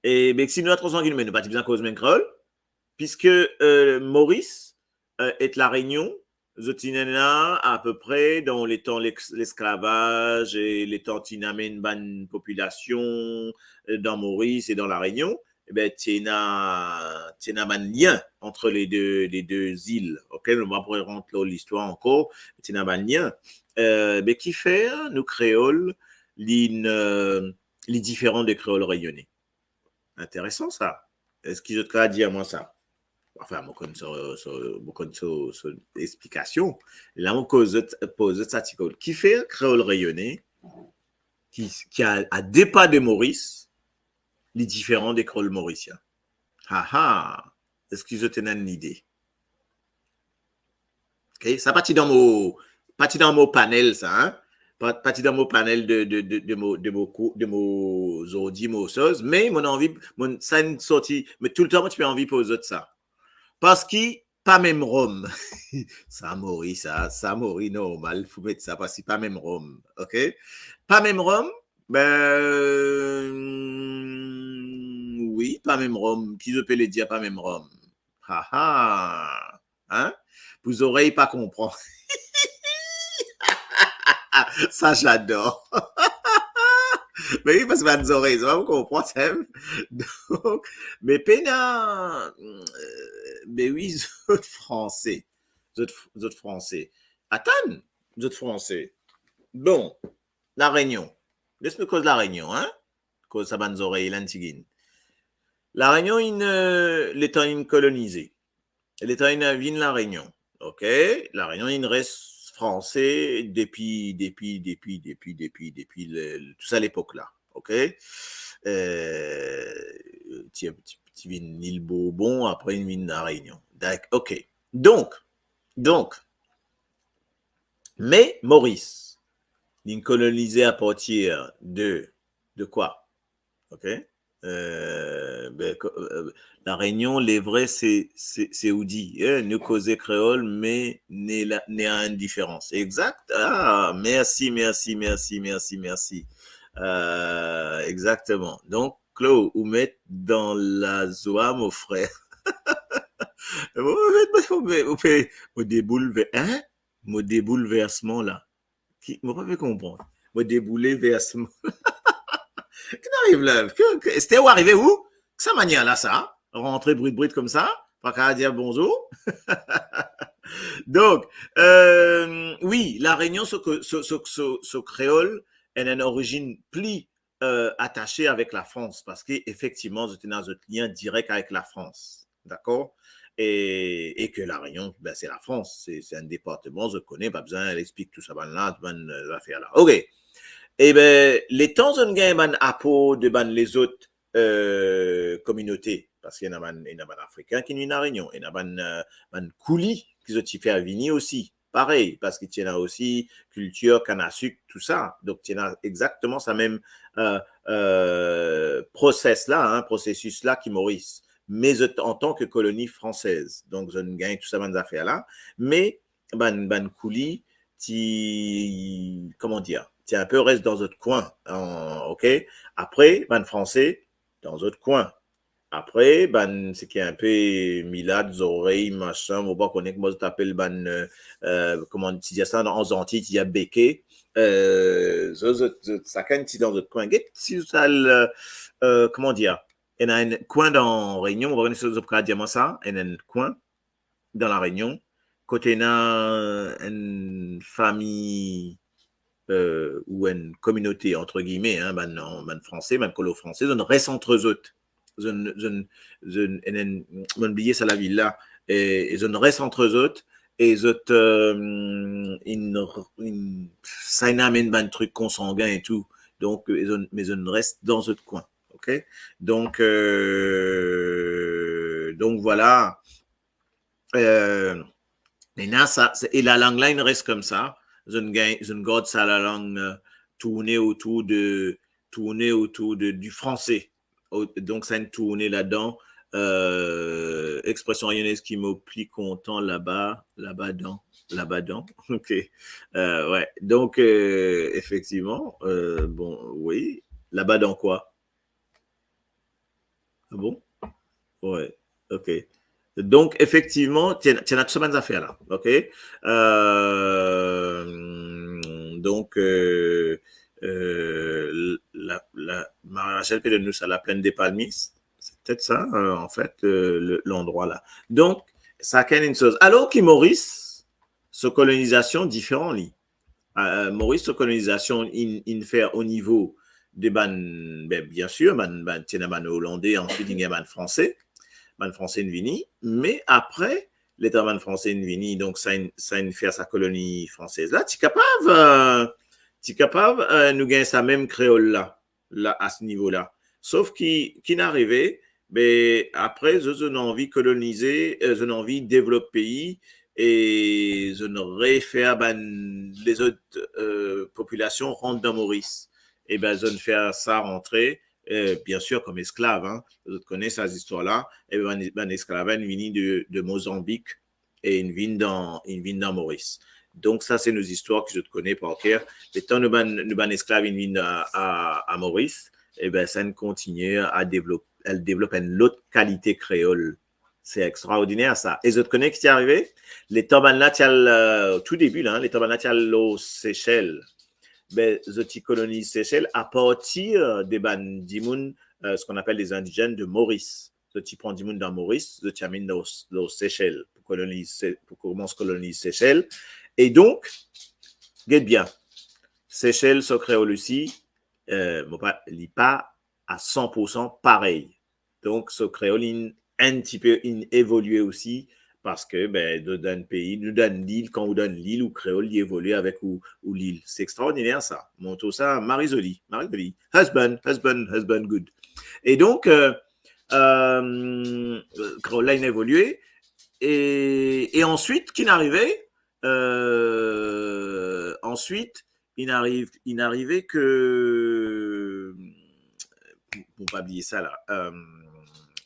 E, be, si nou a trwa san kilomet, nou pa ti bizin koz mem kreol, piski, euh, Moris, euh, ek La Rényon, zot ti ena apepre dan letan lex-, lesklavaz e letan ti ena bann popilasion, euh, dan Moris e dan La Rényon, e ben, ti ena, ti ena bann lien ant le de, le de zil. Ok, nou pa pou rant lor listwar ankor, ti ena bann lien. Euh, be kifer nou kreol, li, euh, li diferan de kreol reyone? Interesan sa. Eski zot kapav dir mwa sa? Anfin, mo konn so, so, mo konn so, so explikasion. La, mo koz zot, poz zot sa ti koz. Kifer kreol reyone, ki, ki a, a de pa de Moris, li diferan de kreol morisien? Ha, ha. Eski zot ena enn lide? Ok, sa pa ti dan mo, pa ti dan mo panel sa, hein? Pa, pa ti dan mo panel de, de, de, de mo, de mo kou-, de mo zordi, mo soz, me mo anvi, mo, sa inn sorti, me toultan mo ti pe anvi poz zot sa. Parski pa mem Rom. Sa mo ri, sa, sa mo ri normal, fou met sa, parski pa mem Rom, ok? Pa mem Rom, ben, wi, pa mem Rom. Ki zot pe le dir pa mem Rom? Ha, ha. Hein? Pou zorey pa konpran. Sa, j'adore. Me wi, parski bann zorey, zot pa pou konpran, sa, hein? Donk, me pena, euh, me wi, zot franse. Zot, zot franse. Atann, zot franse. Bon, La Rényon. Les nou koz La Rényon, hein? Koz sa bann zorey la, enn tigit. La Rényon inn, euh, letan inn kolonize. Letan inn vinn La Rényon. Ok? La Rényon inn res franse depi, depi, depi, depi, depi, depi le, le, tou sa lepok la. Ok? Euh, ti, ti, ti vinn Lil Bourbon, apre inn vinn La Rényon. Dak-, ok. Donk, donk, me Moris, li kolonize a partir de, de kwa? Ok? Euh, ben, ko-, euh, La Rényon, levre, se, se, se ou di, eh, nou koze kreol, me ne la, ne a enn diferans. Exact. Ah, mersi, mersi, mersi, mersi, mersi. Euh, exactement. Donk, Claude, ou met dan lazwa, mo frer. Mo, mo met, mo, mo, mo, mo deboulve-, hein? Mo deboulversman la. Ki, mo pa pe konpran. Mo deboulversman. Ki ariv la? Ki, ki, Esther, ou arive ou? Ki sa manier la sa? Rantre brit brit koumsa, pa kapav dir bonzour. Donk, euh, wi, La Rényon, so, so, so, so, so kreol, ena enn orizinn pli euh, atase avek Lafrans, parski efektivman, zot ena zot lien direk avek Lafrans, dakor? E, e ke La Rényon, ben, se Lafrans, se, se enn departman, zot kone, pa bizin explik tou sa bann la, tou bann, euh, zafer la. Ok. E ben, letan zot gagn bann apor de bann lezot, euh, kominote, parski ena bann, ena bann Afrikin ki vinn La Rényon, ena bann, euh, bann Kouli ki zot ti fer vini osi, parey, parski ti ena osi kiltir kann a sik, tou sa. Donk, ti ena exakteman sa mem, euh, euh, proses la, hein, prosesis la ki Moris. Me zot antan ke koloni fransez. Donk, zot gagn tou sa bann zafer la. Me bann, bann Kouli, ti, koman dir, ti inpe res dan zot kwin, an, ok? Apre, bann Franse, dan zot kwin. Apre, bann, seki inpe milat, zorey, masin, mo pa kone kouma zot apel bann, euh, euh, kouma ti dir sa, an Zantiy, ti dir beke, euh, zot, zot, zot, sakenn ti dan zot kwin. Get si zot al, euh, euh, kouma dir, ena enn kwin dan Rényon, mo pa kone si zot kapav dir mwa sa, ena enn kwin dan La Rényon, kot ena enn fami, euh, ou enn kominote, entre guillemets, hein, bann, bann Franse, bann kolo franse, zot res ant zot. Zot, zot, zot, enn, enn, mo bliye sa lavil la, e, e zot res ant zot, e zot, euh, inn, inn, sa inn amenn bann trik konsangin e tou. Donk, euh, zot, me zot inn res dan zot kwin, ok? Donk, euh, donk, vwala. Euh, ena sa, sa, e lalang la inn res koumsa. Zot inn gagn, zot inn gard sa lalang, euh, tourne otour de, tourne otour de, du français. O-, donk, sa inn tourne ladan, euh, expression réunionnaise ki mo pli kontan laba, laba dan, laba dan. Ok. Euh, ouais. Donk, euh, efektivman, euh, bon, wi, laba dan kwa? Ah bon? Ouais, ok. Donk, efektivman, ti ena, ti ena tou sa bann zafer la, ok? Euh, donk, euh, euh, la, la, Marie-Rachel pe donn nou sa, la plaine des Palmistes, c'est peut-être ça, euh, en fait, euh, le, l'endroit là. Donk, sakenn enn soz. Alor ki Moris, so kolonizasion diferan li. Euh, Moris, so kolonizasion inn, inn fer o nivo de bann, ben, bien sûr, bann, bann, ti ena bann Olande, answit inn gagn bann Franse, bann Franse inn vini, me apre, letan bann Franse inn vini, donk sa inn, sa inn fer sa koloni fransez la, ti kapav, euh, ti kapav, euh, nou gagn sa mem kreol la, la, a se nivo la. Sof ki, ki inn arive, be, apre, zot, zot inn anvi kolonize, euh, zot inn anvi devlop pei, e zot inn refer bann lezot, euh, popilasion rant dan Moris. E ben, zot inn fer sa rantre, euh, bien sûr, kom esklav, hein. Zot kone sa zistwar la. E ben, bann, bann esklav la inn vini de, de Mozanbik, e inn vinn dan, inn vinn dan Moris. Donk, sa se nou zistwar ki zot kone par ker. Letan nou bann, nou bann esklav inn vinn a, a, a Moris, e ben, sa inn kontigne a devlop, a devlop enn lot kalite kreol. Se extraordiner, sa. E zot kone ki ti arive? Letan bann la ti al, euh, tou debi la, hein, letan bann la ti al lor Sesel, be, zot ti koloniz Sesel apartir de bann dimoun, euh, ce qu'on appelle les indigènes de Maurice. Zot ti pran dimoun dan Moris, zot ti amenn lor, lor Sesel pou koloniz Se-, pou koumans koloniz Sesel. E donk, get bien, Sesel so kreol osi, euh, mo pa, li pa a san pour san parey. Donk, so kreol inn enn tipe, inn evolie osi, parski, ben, dan, dan pei, nou dan lil, kan ou dan lil, ou kreol, li evolie avek ou, ou lil. Se extraordiner, sa. Mo trouv sa mari zoli, mari zoli. Husband, husband, husband, good. E donk, euh, euh, kreol la inn evolie, e, e answit, ki inn arive? Euh, answit, inn ariv, inn arive ke, pou, pou pa bliye sa la, euh,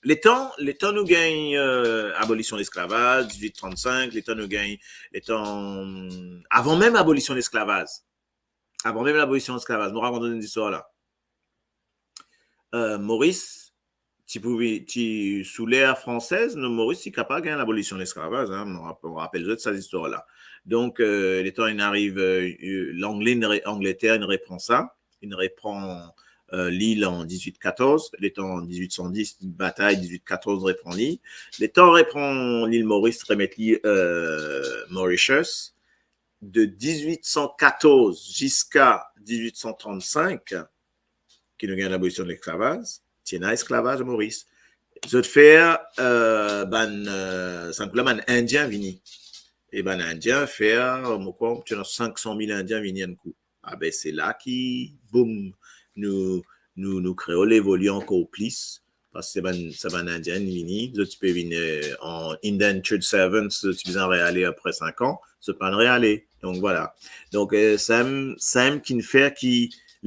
letan, letan nou gagn, euh, abolision lesklavaz, diz-wit trann-sink, letan nou gagn, letan, avan mem abolision lesklavaz, avan mem abolision lesklavaz, mo rakont enn zistwar la. Euh, Moris, ti pou vi-, ti, sou ler fransez, nou, Moris ti kapav gagn labolision lesklavaz, hein, mo rap-, mo rapel zot sa zistwar la. Donk, euh, letan inn ariv, euh, Langle, inn re-, Angleter, inn repran sa, inn repran, euh, lil an diz-wit katorz, letan diz-wit san dis, batay diz-wit katorz, repran li. Letan repran lil Moris, remet li, euh, Mauritius, de diz-wit san katorz ziska diz-wit san trann-sink, ki nou gagn labolision lesklavaz, ti ena esklavaz Moris. Zot fer, euh, bann, euh, sa kouleur bann Indien vini. E bann Indien fer, mo krwar, ti ena sink san mil Indien vini enn kou. Ah ben, se la ki, boum, nou, nou, nou kreol evolie ankor plis, parski sa bann, sa bann Indien vini, zot ti pe vinn, euh, an indentured servants, zot ti bizin reale apre sink an, zot pa'nn reale. Donk, vwala. Donk, euh, sa mem, sa mem ki fer ki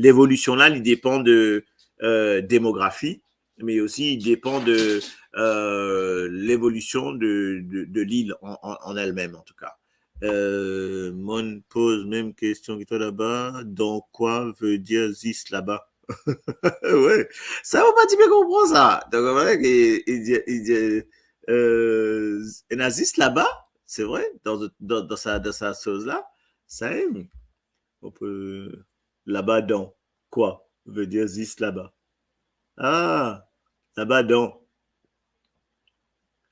levolision la, li depan de, euh, demografi, me osi li depan de, euh, levolision de, de, de lil an, an, an el mem, an tou ka. Euh, mo'nn poz mem kestion ki twa laba, dan kwa vedir zis laba? Wi, sa mo pa ti pe konpran sa. Donk, vwala ki, li dir, li dir, euh, ena zis laba, se vre, dan, dan, dan sa, dan sa soz la, sa mem, on peut, laba dan kwa vedir zis laba? Ah, laba dan.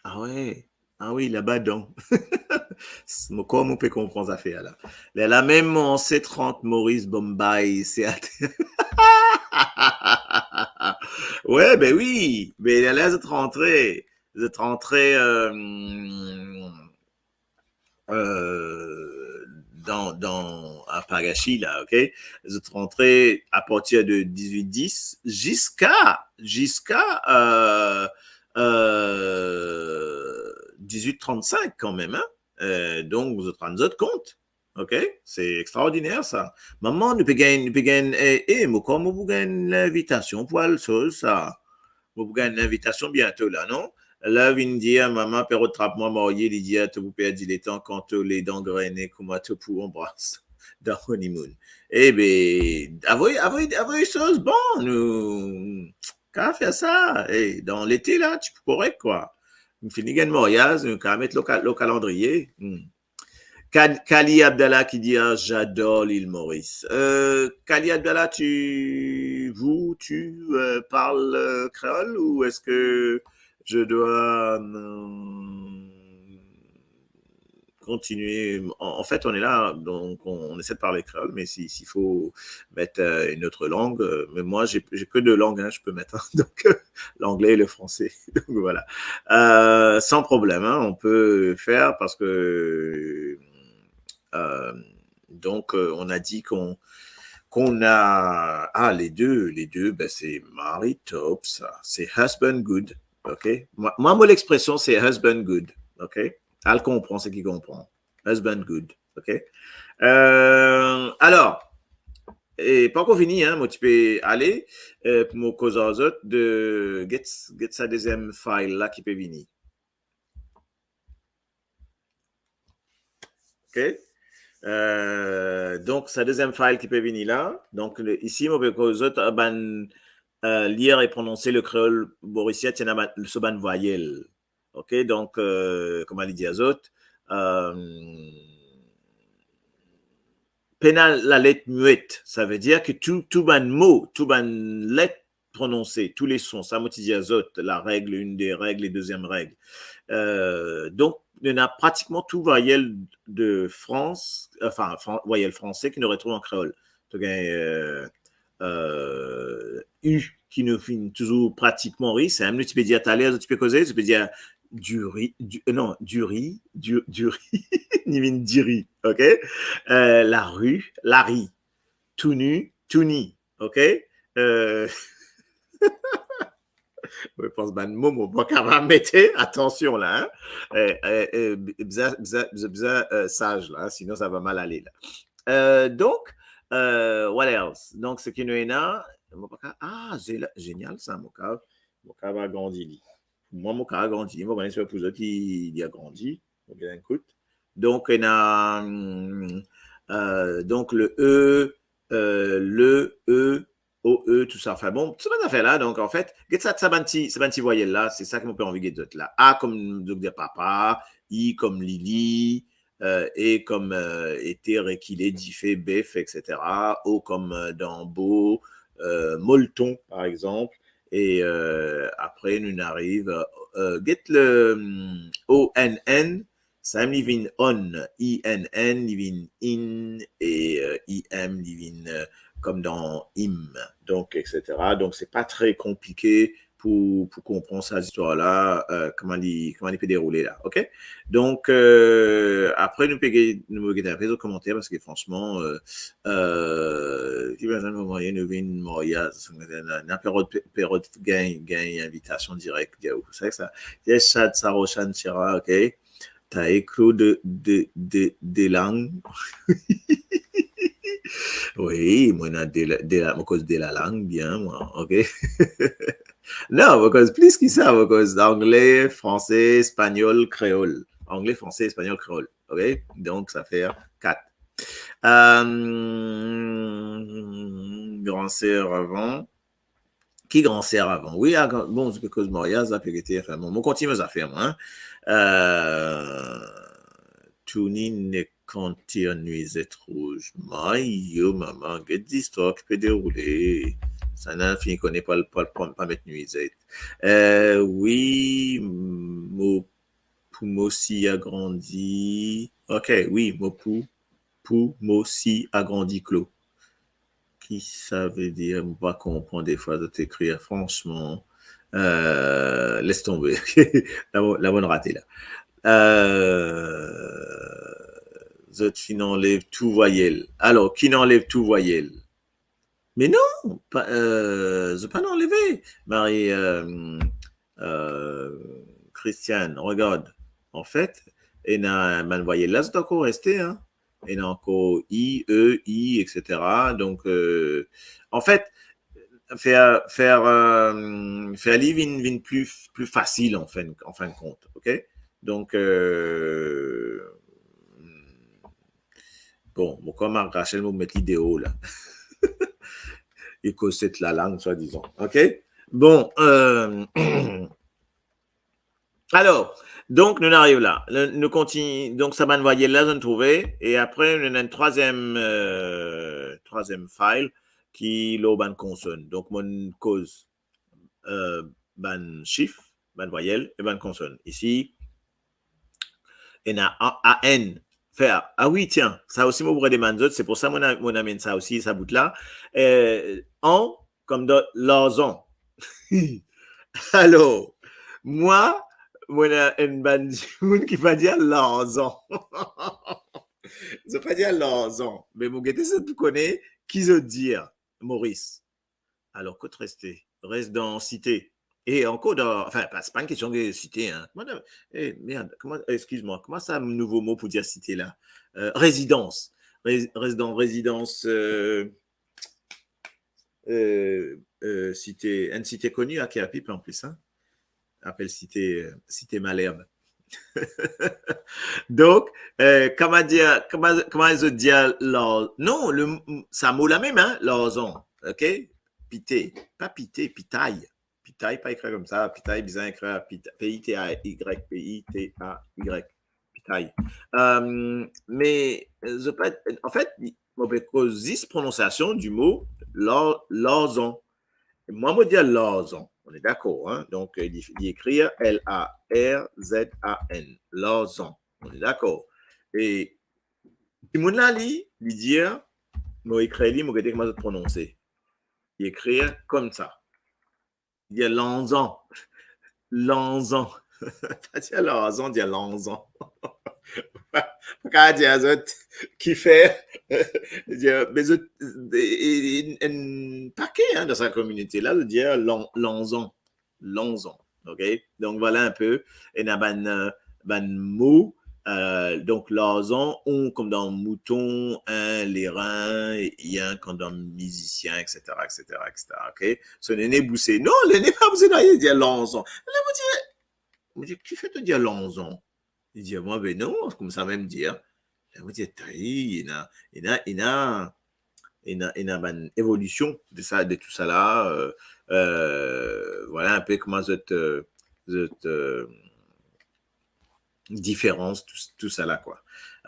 Ah wi, ah wi, laba dan. Mo krwar mo pe konpran zafer la. Lerla mem mo ansent rant Moris, Bombay, se ater. Wi, be wi, be lerla zot rantre, zot rantre, euh, euh, dan, dan, a Pagashi la, ok? Zot rantre apartir de diz-wit dis ziska, ziska, euh, euh, diz-wit trann-sink kanmem, hein? Euh, donk, zot rann zot kont, ok? Se extraordiner sa. Mama, nou pe gagn, nou pe gagn, eh, eh, mo krwar mo pou gagn linvitasion pou al soz sa. Mo pou gagn linvitasion biento la, non? La, vinn dir, mama pe rod trap mwa marye, li dir, to pou perdi letan kan to ledan grene, kouma to pou anbras dan honeymoon. Ebe, avoy, avoy, avoy soz, bon, nou kav fer sa, e, dan lete la, ti pou korek, kwa. Nou fini gagn maryaz, nou kav met lor ka-, lor kalandriye. Hmm. Kal-, Kali Abdallah qui dit, ah, j'adore l'île Maurice. Euh, Kali Abdallah, tu, vous, tu, euh, parles, euh, créole ou est-ce que je dois, euh, continuer ? En, en fait, on est là, donc on, on essaie de parler créole, mais si, s'il faut mettre, euh, une autre langue, euh, mais moi, j'ai, j'ai que deux langues, hein, je peux mettre, hein, donc, euh, l'anglais et le français. Donc, voilà. Euh, sans problème, hein, on peut faire parce que, euh, donc, euh, on a dit qu'on, qu'on a, ah, les deux, les deux, ben, c'est mari top, sa. C'est husband good, ok? Mwa, mwa, mo lexpresion, c'est husband good, ok? Al konpran seki konpran. Husband good, ok? Euh, alor, e pankor fini, hein, mo ti pe ale, euh, pou mo koz ar zot de, get, get sa deziem file la ki pe vini. Ok? Euh, donk, sa deziem file ki pe vini la. Donk, le, isi, mo pe koz zot, euh, bann, euh, lir e prononse lekreol morisien, ti ena bann, so bann vwayel. Ok? Donk, euh, kouma li dir zot, euh, pena lalet mwet, savedir ki tou, tou bann mo, tou bann let prononse, tou le son, sa mo ti dir zot, la règle, une des règles, et deuxième règle. Euh, donk, nou ena pratikman tou vwayel de Frans, enfin, fran-, vwayel franse ki nou retrouv an kreol. To gagn, euh, euh, U ki nou finn touzour pratikman ri, samem nou ti pe dir taler, zot ti pe koze, zot ti pe dir diri, di-, euh, non, diri, di-, diri, ni vinn diri, ok? Euh, lari, lari, touni, touni, ok? Euh, mo pans bann mo, mo pa kapav mete, atansion la, hein? Eh, eh, eh, bizin, bizin, bizin, bizin, euh, saz la, hein, sinon sa va mal ale la. Euh, donk, euh, what else? Donk, seki nou ena, mo pa ka, ah, zela-, zenial sa, mo kav, mo kav agrandi li. Mwa, mo kav agrandi li, mo pa kone si pou zot li, li agrandi. Mo gagn enn kout. Donk, ena, hum, euh, donk, le E, euh, le, E, O, E, tou sa. Enfin, bon, tou sa bann zafer la. Donk, anfet, get sa, sa bann ti, sa bann ti vwayel la, se sa ki mo pe anvi get zot la. A kom, donk, dir papa, I kom Lili, euh, E kom, euh, ete, rekile, dife, bef, et cetera. O kom, euh, dan bo, euh, molton, par exanp. E, euh, apre, nou ariv, euh, get le, hum, O N N, samem li vinn on, I N N, li vinn in, e, euh, I M, li vinn, euh, kom dan im, donk, et cetera. Donk, se pa tre konplike pou, pou konpran sa zistwar la, euh, kouma li, kouma li pe deroule la, ok? Donk, euh, apre, nou pe ge-, nou pe get inpe zot komanter, parski, fransman, euh, euh, ki bizin nou marye, nou vinn maryaz, na, na period, pe-, period gagn, gagn invitasion direk, dir ou, sa, sa. Yes, Chad, sa, Roshan, Chira, ok? Tae Claude de, de, de lang. Wi, mwa, ena de la, de la, mo koz de la lang bien, mwa, ok? Non, mo koz plis ki sa, mo koz angle, franse, espagnol, kreol. Angle, franse, espagnol, kreol, ok? Donk, sa fer kat. Euh, gran ser avan. Ki gran ser avan? Wi, a, gran, bon, zot pe koz maryaz la, pe gete, anfin, bon, mo kontign mo zafer, mwa, hein. Euh, touni nek kan tir nwizet rouz. Mayo, mama, get zistwar ki pe deroule. Sa ena finn kone pa, pa, pa, pa met nwizet. Euh, wi, mo pou mo si agrandi. Ok, wi, mo pou, pou mo si agrandi klo. Ki sa ve dir? Mo pa konpran defwa zot ekrir, fransman. Euh, les tonbe. La mo, la mo rate la. Euh, zot finn anlev tou vwayel. Alor, ki inn anlev tou vwayel? Me non, pa, euh, zot pa inn anleve. Marie, euh, euh, Christiane, regard. Anfet, ena bann vwayel la, zot ankor reste, hein. Ena ankor i, e, i, et cetera. Donk, euh, anfet, fer, fer, euh, fer li vinn, vinn pli, pli fasil, an fin, an fin de kont, ok? Donk, euh, bon, mo krwar Marc Rachel, mo met li deor la. Li koz set lalang, swadizan, ok? Bon, euh, alor, donk, nou ariv la. Nou, nou kontign-, donk, sa bann vwayel la, zot trouve, e apre, nou ena enn trwaziem, euh, trwaziem file ki lor bann konsonn. Donk, mo koz, euh, bann sif, bann vwayel e bann konsonn. Isi, ena a, a, n. Fer, ah wi, tiens, sa osi mo pou redemann zot, se pou sa mo, mo amenn sa osi, sa bout la. Euh, an, kom dan larzan. Alor, mwa, mo ena enn bann dimoun ki pa dir larzan. Zot pa dir larzan, me mo gete si zot kone ki zot dir, Moris. Alor, kot reste? Res dan site. E ankor dan, anfin, pa, se pa enn kestion de site, hein. Kouma, eh, merd, kouma, excuse-moi, kouma sa nouvo mo pou dir site la? Euh, rezidans. Rez-, res dan rezidans, euh, euh, euh, site, enn site koni, a Caerphilly an plis, hein. Apel site, euh, site Malherbe. Donk, euh, kouma dir, kouma, kouma zot dir lar-, non, le, sa mo la mem, hein, larzan, ok? Pite, pa pite, pitay. Pitay pa ekrir koumsa, pitay bizin ekrir pita-, P I T A Y, P I T A Y, pitay. Euh, me, euh, zot pa, anfet, mo pe koz zis prononsiasion di mo lar-, larzan. Mwa, mo dir larzan, on est d'accord, hein? Donk, euh, li, li ekrir L A R Z A N, larzan, on est d'accord. E dimoun la, li, li dir, mo ekrir li, mo gete kouma zot prononse. Li ekrir koumsa. Li dir lanzan. Lanzan. Pa dir larzan, dir lanzan. Pa kapav dir zot kifer. Dir, me zot, e, e, enn pake, hein, dan sa kominite la, zot dir lan-, lanzan. Lanzan. Ok? Donk, vwala enn pe, ena bann, euh, bann mo, euh, donk, larzan, on, kom dan mouton, in, lerin, yin, kom dan mizisien, et cetera, et cetera, et cetera, ok? So, Nene bouse. Non, Nene pa bouse, non, li dir lanzan. La, mo dir, mo dir, kifer to dir lanzan? Li dir mwa, be non, koumsa mem dir. La, mo dir, ta, ena, ena, ena, ena, ena bann evolision de sa, de tou sa la, euh, euh, vwala enn pe kouma zot, euh, zot, euh, diferans, tou, tou sa la, kwa.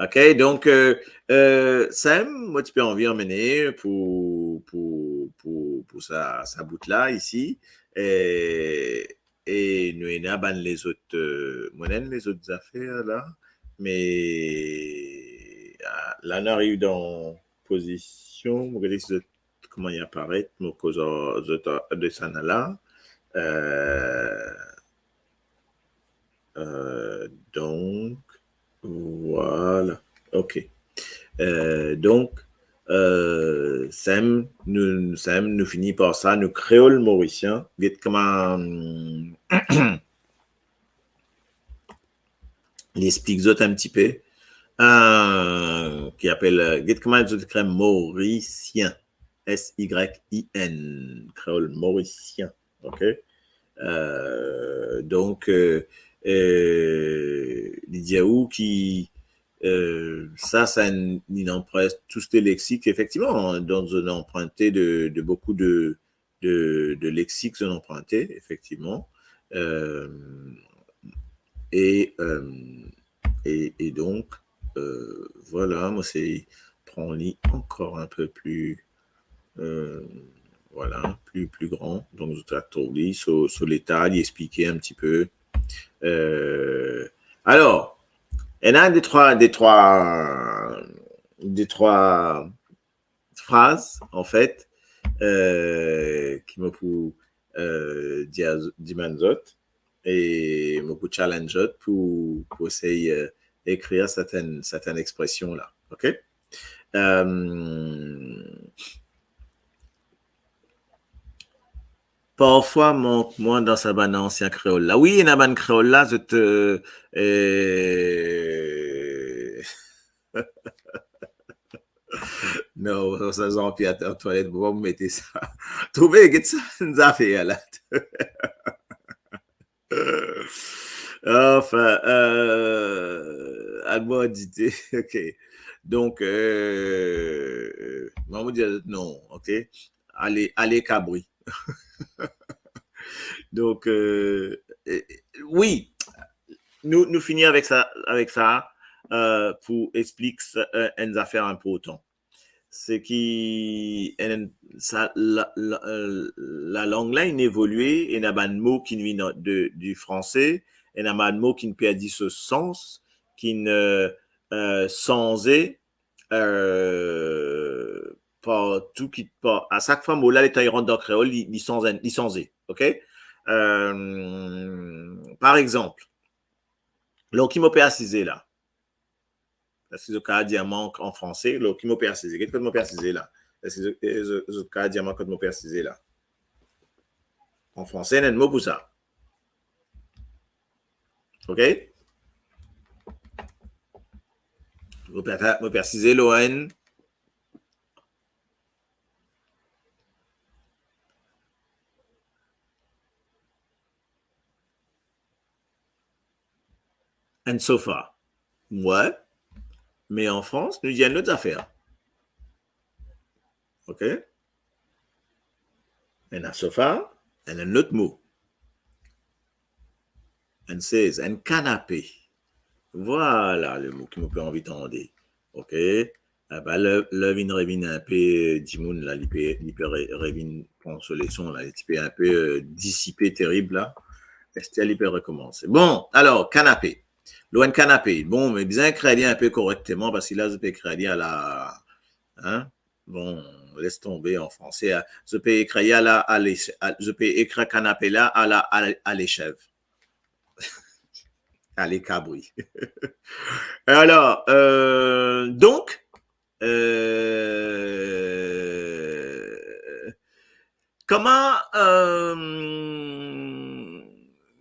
Ok, donk, euh, euh, sa mem, mo ti pe anvi amene pou, pou, pou, pou sa, sa bout la, isi, e, e nou ena bann lezot, euh, mo ena enn lezot zafer la, me, ah, la, nou ariv dan pozision, mo gete si zot, kouma li aparet, mo koz ar zot ar, de sa la. Euh, euh, donk, vwala. Ok. Euh, donk, euh, sa mem, nou, sa mem, nou fini par sa, nou kreol morisien. Get kouma li explik zot enn ti pe. Euh, ki apel, euh, get kouma zot ekrir morisien. S Y I N, kreol morisien. Ok? Euh, donk, euh, euh, li dir ou ki, euh, sa, sa inn, inn anprint tous les lexiques, effectivement, hein, donc on a emprunté de, de beaucoup de, de, de lexiques, on a emprunté, effectivement. Euh, et, euh, et, et donc, euh, voilà, mo se pran li ankor enn pe pli, euh, voilà, pli, pli gran. Donk, zot a trouv li, so, so leta, li explike enn ti pe. Euh, alor, ena de trwa, de trwa, de trwa fraz, anfet, euh, ki mo pou, euh, dir, dimann zot, e mo pou challenge zot pou, pou esey, euh, ekrir sertenn, sertenn expresion la. Ok? Euh, parfwa mank mwa dan sa bann ansien kreol la. Wi, ena bann kreol la, zot, euh, euh, non, sa Jean-Pierre Antoinette, pou pa mete sa. Trouve, get sa, zafer la. Enfin, euh, al bwar dite, ok. Donk, euh, mwa, mo dir, non, ok. Ale, ale kabri. Donk, euh, eh, wi, nou, nou fini avek sa, avek sa, euh, pou explik sa, euh, enn zafer inportan. Se ki, enn, sa, la, la, euh, lalang la inn evolye, ena bann mo ki vinn de, di franse, ena bann mo ki perdi so sans, ki, euh, euh, sanze, euh, par tou ki, par, a sak fwa mo la, letan li rant dan kreol, li, li sanz, li sanze, ok? Euh, par exanp, lor ki mo pe asize la? Eski zot kapav dir mwa an, an franse, lor ki mo pe asize? Get kot mo pe asize la. Eski zot, eh, zot, zot kapav dir mwa kot mo pe asize la? An franse, ena enn mo pou sa. Ok? Mo pe, mo pe asize lor enn enn sofa. Wi, me an Frans, nou dir enn lot zafer. Ok? Ena sofa, ena enn lot mo. Enn sez, enn kanape. Vwala le mo ki mo pe anvi tande. Ok? Aba, ler, ler vinn revinn inpe, dimoun la, li pe, li pe re-, revinn pran so leson la, li ti pe inpe, euh, disipe terib la. Ester li pe rekomanse. Bon, alor, kanape. Lor enn kanape. Bon, me bizin ekrir li inpe korekteman, parski la, zot pe ekrir li ala, hein? Bon, les tonbe an franse, hein. Zot pe ekrir li ala, ale, a, zot pe ekrir kanape la ala, ale, ale sev. Ale kabri. Alor, euh, donk, euh, kouma, euh,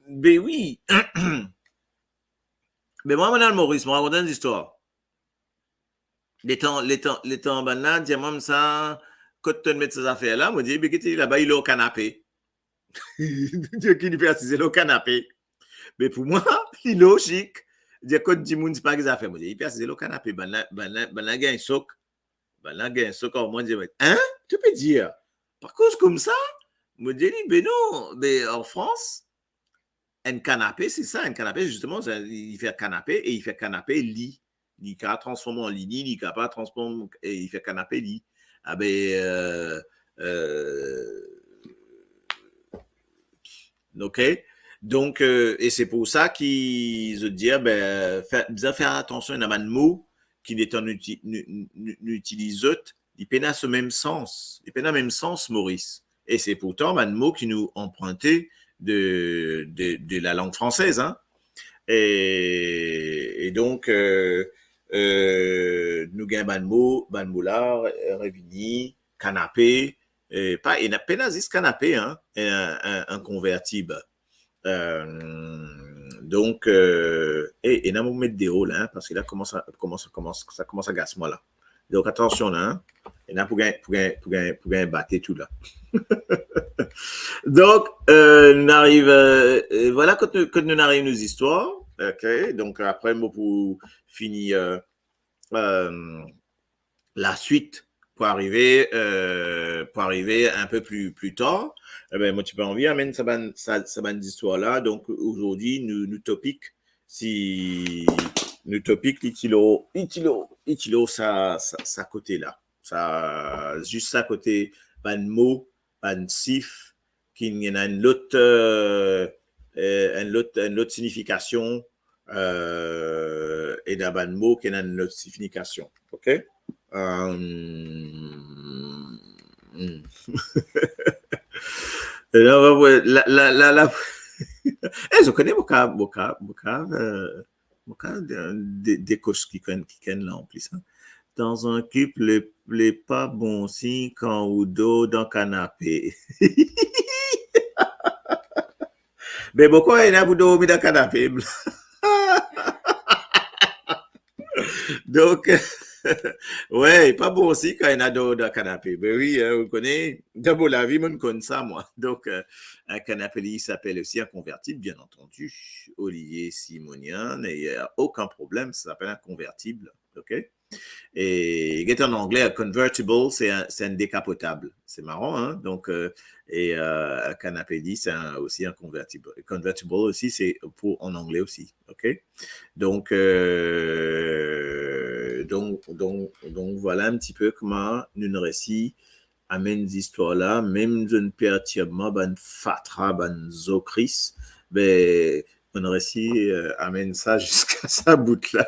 be wi. Be mwa, mo al Moris, mo rakont enn zistwar. Letan, letan, letan bann la dir mwa sa, kot to'nn met sa zafer la, mo dir, be, get li laba, li lor kanape. Dir ki li pe asize lor kanape. Me pou mwa, li lozik. Dir kot dimoun ti pa gagn zafer. Mo dir, li pe asize lor kanape, bann la, bann la, bann la gagn sok. Bann la gagn sok, ar mwa, dir, hein? To pe dir? Pa koz koumsa? Mo dir li, be non, be an Frans, enn kanape, se sa, enn kanape, zisteman, sa, li fer kanape e li fer kanape li. Li kapav transform an lini, li kapav transform, e li fer kanape li. Ah be, euh, euh, ok. Donk, euh, e se pou sa ki zot dir, be, fer, bizin fer atansion, ena bann mo ki letan nou iti-, nou, nou, nou itiliz zot, li pena so mem sans, li pena mem sans Moris. E se pourtan bann mo ki nou anprinte de, de, de lalang fransez, hein. E, e donk, euh, euh, nou gagn bann mo, bann mo la, euh, revini, kanape, euh, pa, ena pena zis kanape, hein, enn, enn, enn konvertib. Euh, donk, euh, e, ena mo met deo la, hein, parski la koumans, koumans, koumans, sa koumans agas mwa la. Donk, atansion la, hein. Ena pou gagn, pou gagn, pou gagn, pou gagn bate tou la. Donk, euh, nou ariv, euh, euh, vwala kot nou, kot nou ariv nou zistwar. Ok, donk apre, mo pou fini, euh, euh, laswit pou arive, euh, pou arive inpe pli, pli tar. Eben, mo ti pe anvi amenn sa bann, sa, sa bann zistwar la. Donk, ozordi, nou, nou topik, si nou topik, li ti lor, li ti lor, li ti lor sa, sa, sa kote la. Sa, zis sa kote bann mo, bann sif, ki ena enn lot, euh, euh, enn lot, enn lot signifikasion, euh, ena bann mo ki ena enn lot signifikasion. Ok? Euh, hmm. E la, la, la, la, la. Eh, zot kone mo kapav, mo kapav, mo kapav, euh, Mo ka de, de, dekos kikenn, kikenn la anplis, hein. Dan enn koup, li, li pa bon sign kan ou dor dan kanape. Be, mo krwar ena pou dormi dan kanape. Donk, wi, pa bon sign kan ena dor dan kanape. Be wi, hein, ou kone, dan mo lavi, mo'nn konn sa, mwa. Donk, euh, un canapé lit s'appelle aussi un convertible, bien entendu. Olivier Simonian, il n'y a aucun problème, ça s'appelle un convertible, ok? Et get an anglais, un convertible, c'est un, c'est un décapotable. C'est marrant, hein? Donc, euh, et euh, un canapé lit, c'est un, aussi un convertible. Convertible aussi, c'est pour en anglais aussi, ok? Donc, euh, donc, donc, donc voilà un petit peu kouma nou'nn resi amenn zistwar la, mem zot pertirb mwa, bann fatra, bann zokris, be, mo'nn resi, euh, amenn sa ziska sa bout la.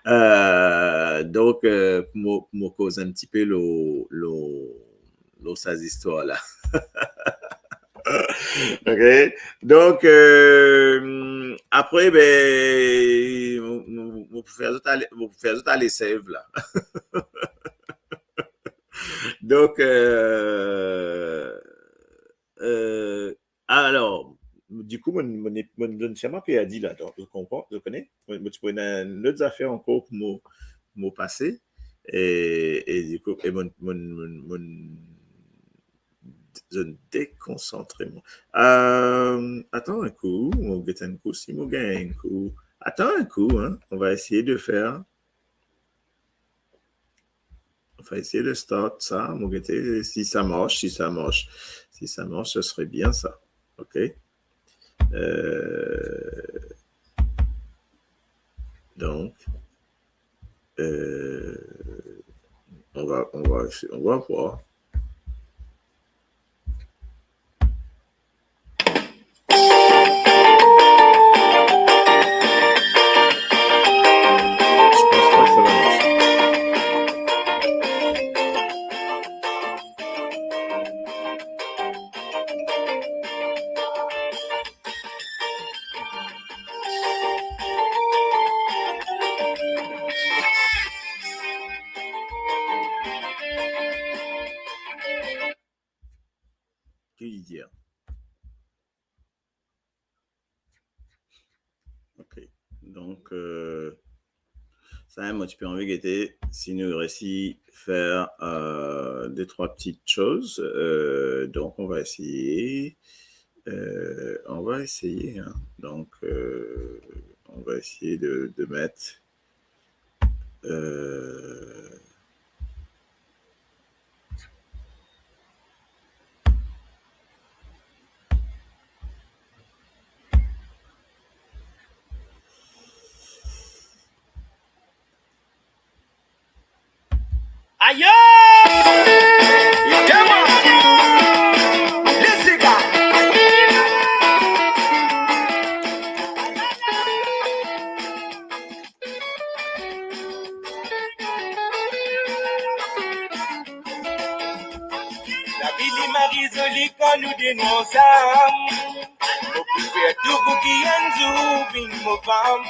Euh, donk, euh, mo, mo koz enn tipe lor, lor, lor sa zistwar la. Ok? Donk, euh, apre, be, mo, mo, mo pou fer zot ale, mo pou fer zot ale sev la. Donk, euh, euh, alor, dikou, mo, mo, mo, mo, mo ti perdi la, donk, ou konpran, ou kone? Mo, mo ti pou ena enn lot zafer ankor pou mo, mo pase, e, e dikou, e mo, mo, mo, mo, zot dekonsantre mwa. Euh, atann enn kou, mo get enn kou, si mo gagn enn kou. Atann enn kou, hein, on va essayer de faire Enfin, essayer de start ça, mo gete si ça marche, si ça marche. Si ça marche, ce serait bien ça. Ok. Euh, donc, euh, on va, on va, on va voir. Je pense pas que ça va marcher. Ki li dir? Ok. Donk, euh, sa, mo ti pe anvi gete si nou resi fer, euh, deux, trois petites choses. Euh, donc, on va essayer. Euh, on va essayer, hein. Donc, euh, on va essayer de, de mettre Euh, Ayo! Ide mwa! Lezega! Lavi li mari zoli kan nou de nou ansam. Mo pou fer tou pou ki enn zour vinn mo fam.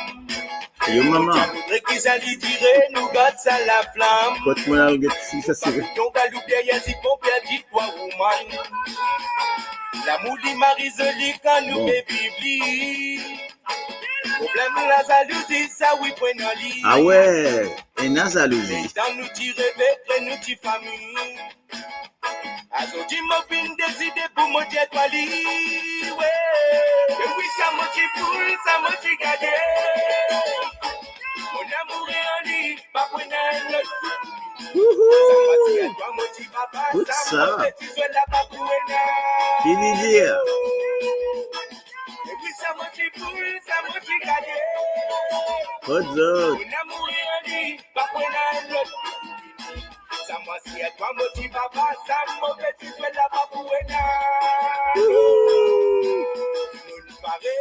Yo, mama. Mo dir nou ki sa li dire, nou gard sa laflam. Kot mo al get si sa sere. Tonn galoup deryer zipon, perdi twa woman. Lamour li mari zoli kan nou pe viv li. Bon. Problem lazalouzi, sa wi pran dan li. Awe, ena zalouzi. Letan nou ti reve, kre nou ti fami. Azordi mo finn deside pou mo dir twa li, we. E wi, sa mo ti pou, sa mo ti gade. Mo lamour e an li, pa pou ena enn lot. Wouhou! Sa mo dir twa, mo ti papa, kout sa, sa mo peti, zwe la pa pou ena. Ki li dir? E wi, sa mo ti pou, sa mo ti gade. Kot zot? Mo lamour e an li, pa pou ena enn lot. Sa mo dir twa, mo ti papa, sa mo peti, zwe la pa pou ena. Wouhou! Nou'nn pare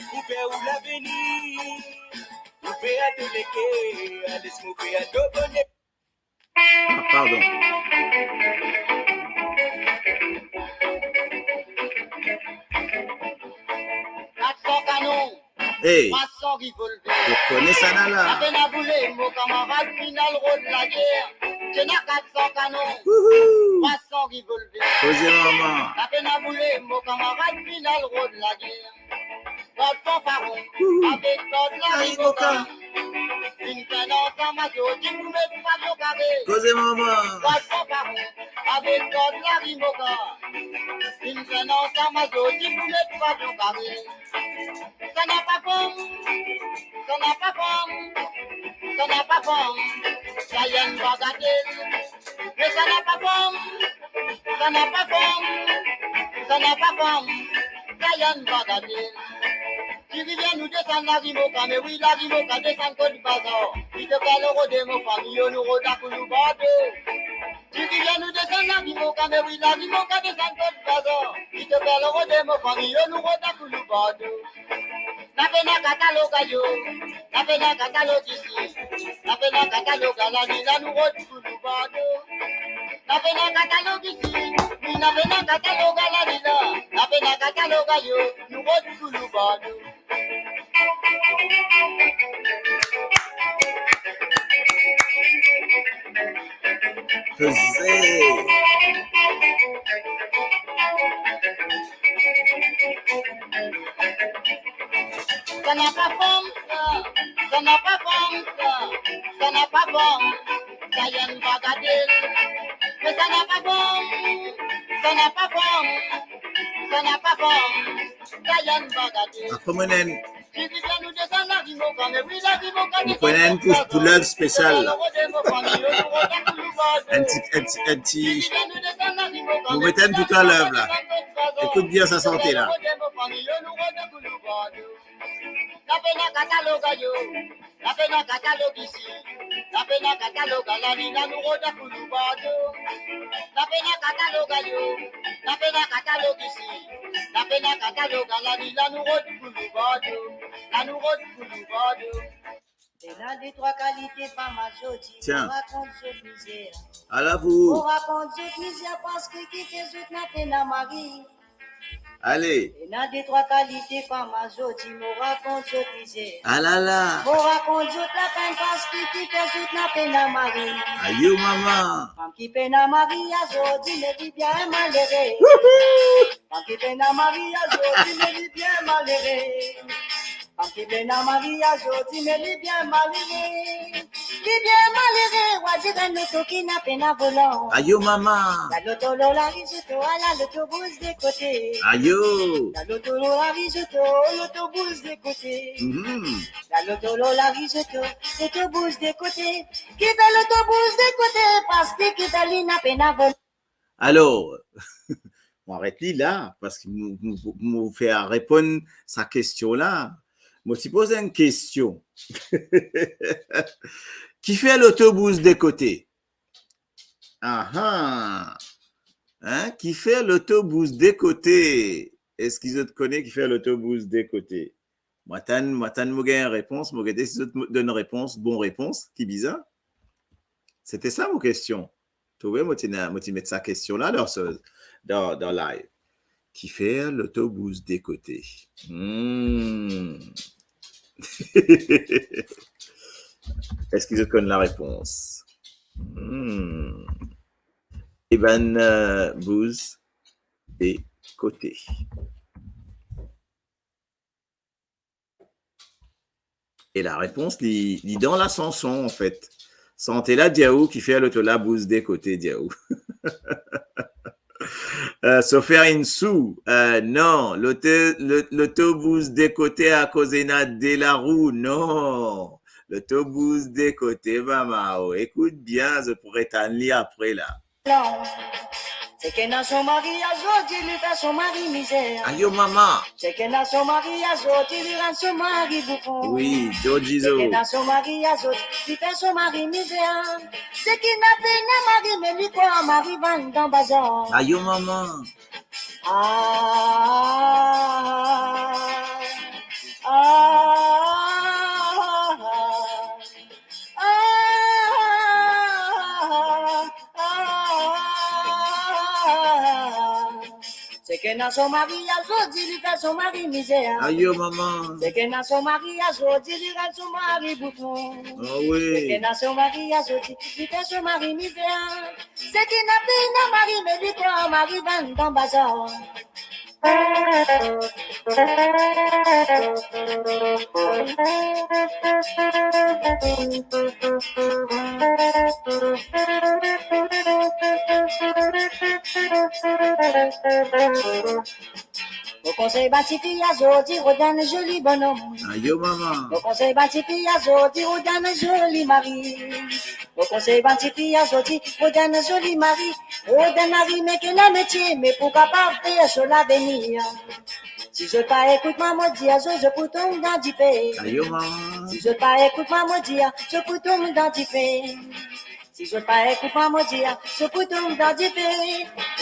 pou fer ou lavenir. Mo fer to leker, les mo fer to boner. Ah, pardon. Action canon. Hey. Pas san revolver. Ou kone sa la? Lapena boule, mo kamarad, finn al rod lager. Ti ena kat san kanon. Wouhou. Pas san revolver. Koze mama. Lapena boule, mo kamarad, finn al rod lager. Gard fanfaron, wouhou, avek gard lariboka. Lariboka. Finn fer ansam a zot, ti pou met pavion kare. Koze mama. Gard fanfaron, avek gard lariboka. Finn fer ansam a zot, ti pou met pavion kare. Sa napa fom, sa napa fom, sa napa fom, sa enn bagatel. Me sa napa fom, sa napa fom, sa napa fom, sa enn bagatel. Ti rivier nou desann Larimoka, me wi, Larimoka desann kot bazar. Li ti fer loro de mo fami, yo nou rod a Kouloubardo. Ti rivier nou desann Larimoka, me wi, Larimoka desann kot bazar. Li ti fer loro de mo fami, yo nou rod a Kouloubardo. Lapena katalog ayo, lapena katalog isi, lapena katalog alani, la nou rod Kouloubardo. Lapena katalog isi, ni lapena katalog alani la, lapena katalog ayo, nou rod Kouloubardo. Koze. Sa napa fom, sa, sa napa fom, sa, sa napa fom, sa enn bagatel. Me sa napa fom, sa napa fom, sa napa fom, sa enn bagatel. Apre mo ena enn Ou pran enn pou, pou love spesial la. Enn ti, enn ti, enn ti, nou met enn pou twa love la. Ekout bien sa sante la. Lapena katalog ayo, lapena katalog isi, lapena katalog alani, la nou rod a Kouloubardo. Lapena katalog ayo, lapena katalog isi, lapena katalog alani, la nou rod Kouloubardo, la nou rod Kouloubardo. Ena de trwa kalite fam azordi, tiens, mo rakont zot mizer. Ala pou ou. Mo rakont zot mizer parski kifer zot napa pena mari. Ale. Ena de trwa kalite fam azordi, mo rakont zot mizer. Alala. Mo rakont zot lapenn parski kifer zot napa pena mari. Ayo mama. Fam ki pena mari azordi, me li bien malere. Wouhou. Fam ki pena mari azordi, me li bien malere. Fam ki pena mari azordi, me li bien malere. Li bien malere, wa dir enn loto ki napa pena volan. Ayo mama. La loto lor lari zot, ala loto bouz de kote. Ayo. La loto lor lari zot, loto bouz de kote. Mhm. La loto lor lari zot, loto bouz de kote. Kifer loto bouz de kote, parski kifer li napa pena volan. Alor, mo aret li la, parski mo, mo, mo fer reponn sa kestion la. Mo ti poz enn kestion. Kifer loto bouz de kote? Aha. Hein? Kifer loto bouz de kote? Eski zot kone kifer loto bouz de kote? Mo atann, mo atann mo gagn repons, mo gete si zot donn repons, bon repons, ki bizar. Sete sa mo kestion. Trouve, mo ti ena, mo ti met sa kestion la dan, dan, dan live. Kifer loto bouz de kote? Hmm. Eski zot konn larepons? Hmm. Ebann, euh, bouz de kote. E larepons, li, li dan lasanson, anfet. Sante la dir ou kifer loto la bouz de kote, dir ou. Euh, sofer inn sou, euh, non, loto, lo-, loto bouz de kote akoz ena de larou, non. Loto bouz de kote, mama o. Ekout bien, zot pou retann li apre la. Seki ena son mari azordi, li fer son mari mizer. Ayo mama. Seki ena son mari azordi, li rann son mari boufon. Wi, Dodizo. Seki ena son mari azordi, li fer son mari mizer. Seki napa pena mari, me li krwar mari vann dan bazar. Ayo mama. Ah, ah, ah, ah. Ah, ah, ah, ah, ah. Seki Ena so mari azordi, li fer so mari mizer. Ayo, mama. Seki ena so mari azordi, li rann so mari boufon. Ah wi. Seki ena so mari azordi, li fer so mari mizer. Seki ena pena mari, me li krwar mari vann dan bazar. Mo konsey bann tifi azordi, rod enn zoli bonom. Ayo, mama. Mo konsey bann tifi azordi, rod enn zoli mari. Mo konsey bann tifi azordi, rod enn zoli mari. Rod enn mari, me ki ena metie, me pou kapav fer so lavenir. Si zot pa ekout mwa, mo dir zot, zot pou tom dan dife. Ayo, mama. Si zot pa ekout mwa, mo dir zot pou tom dan dife. Si zot pa ekout mwa, mo dir zot pou tom dan dife.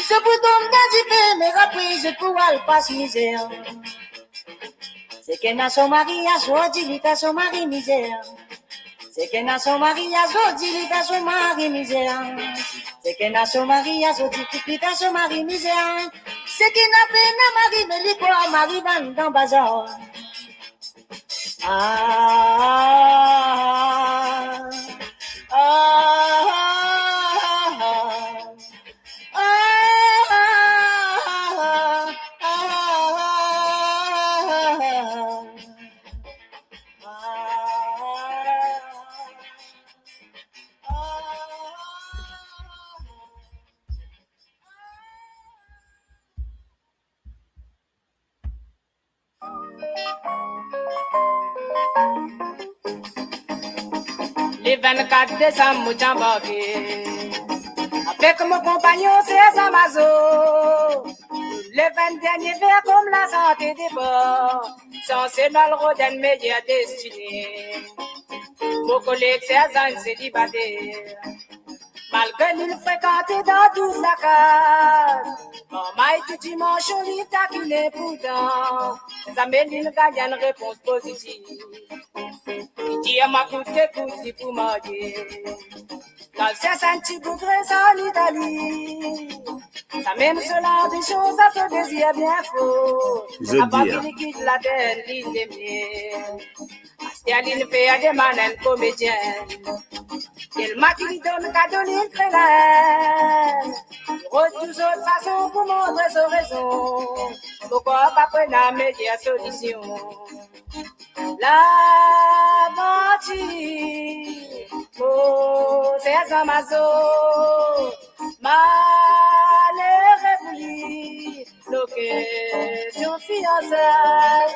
Zot pou tom dan dife, me apre zot pou al pas mizer. Seki ena so mari azordi, li fer so mari mizer. Seki ena so mari azordi, li fer so mari mizer. Seki ena so mari azordi, li fer so mari mizer. Seki ena pena mari, me li krwar mari vann dan bazar. Ah, ah, ah, ah, ah. Le vennkat desam mo ti anbarke avek mo konpagnon Serza Mazo. Le vinn dernie ver kom lasante depar, sanse nou al rod enn meyer destine. Mo koleg Serza enn selibater. Malgre li'nn frekante dan douz lakaz, marmay tou dimanson li takine, pourtan zame li'nn gagn enn repons pozitif. Li dir mwa kout ki kout li pou marye. Li al sers enn ti boug resa an Itali. Samem so lanbision, sa so dezir bien for. Avan ki li kit later, li leme. Aster li'nn fer demann enn komedien. Telman ki li donn kado, li'nn fer laenn. Li rod tou sort fason pou montre so rezon. Mo krwar pa pou ena meyer solision. Lavantir, mo Serza Mazo, malere pou li. Lokestion fiansay.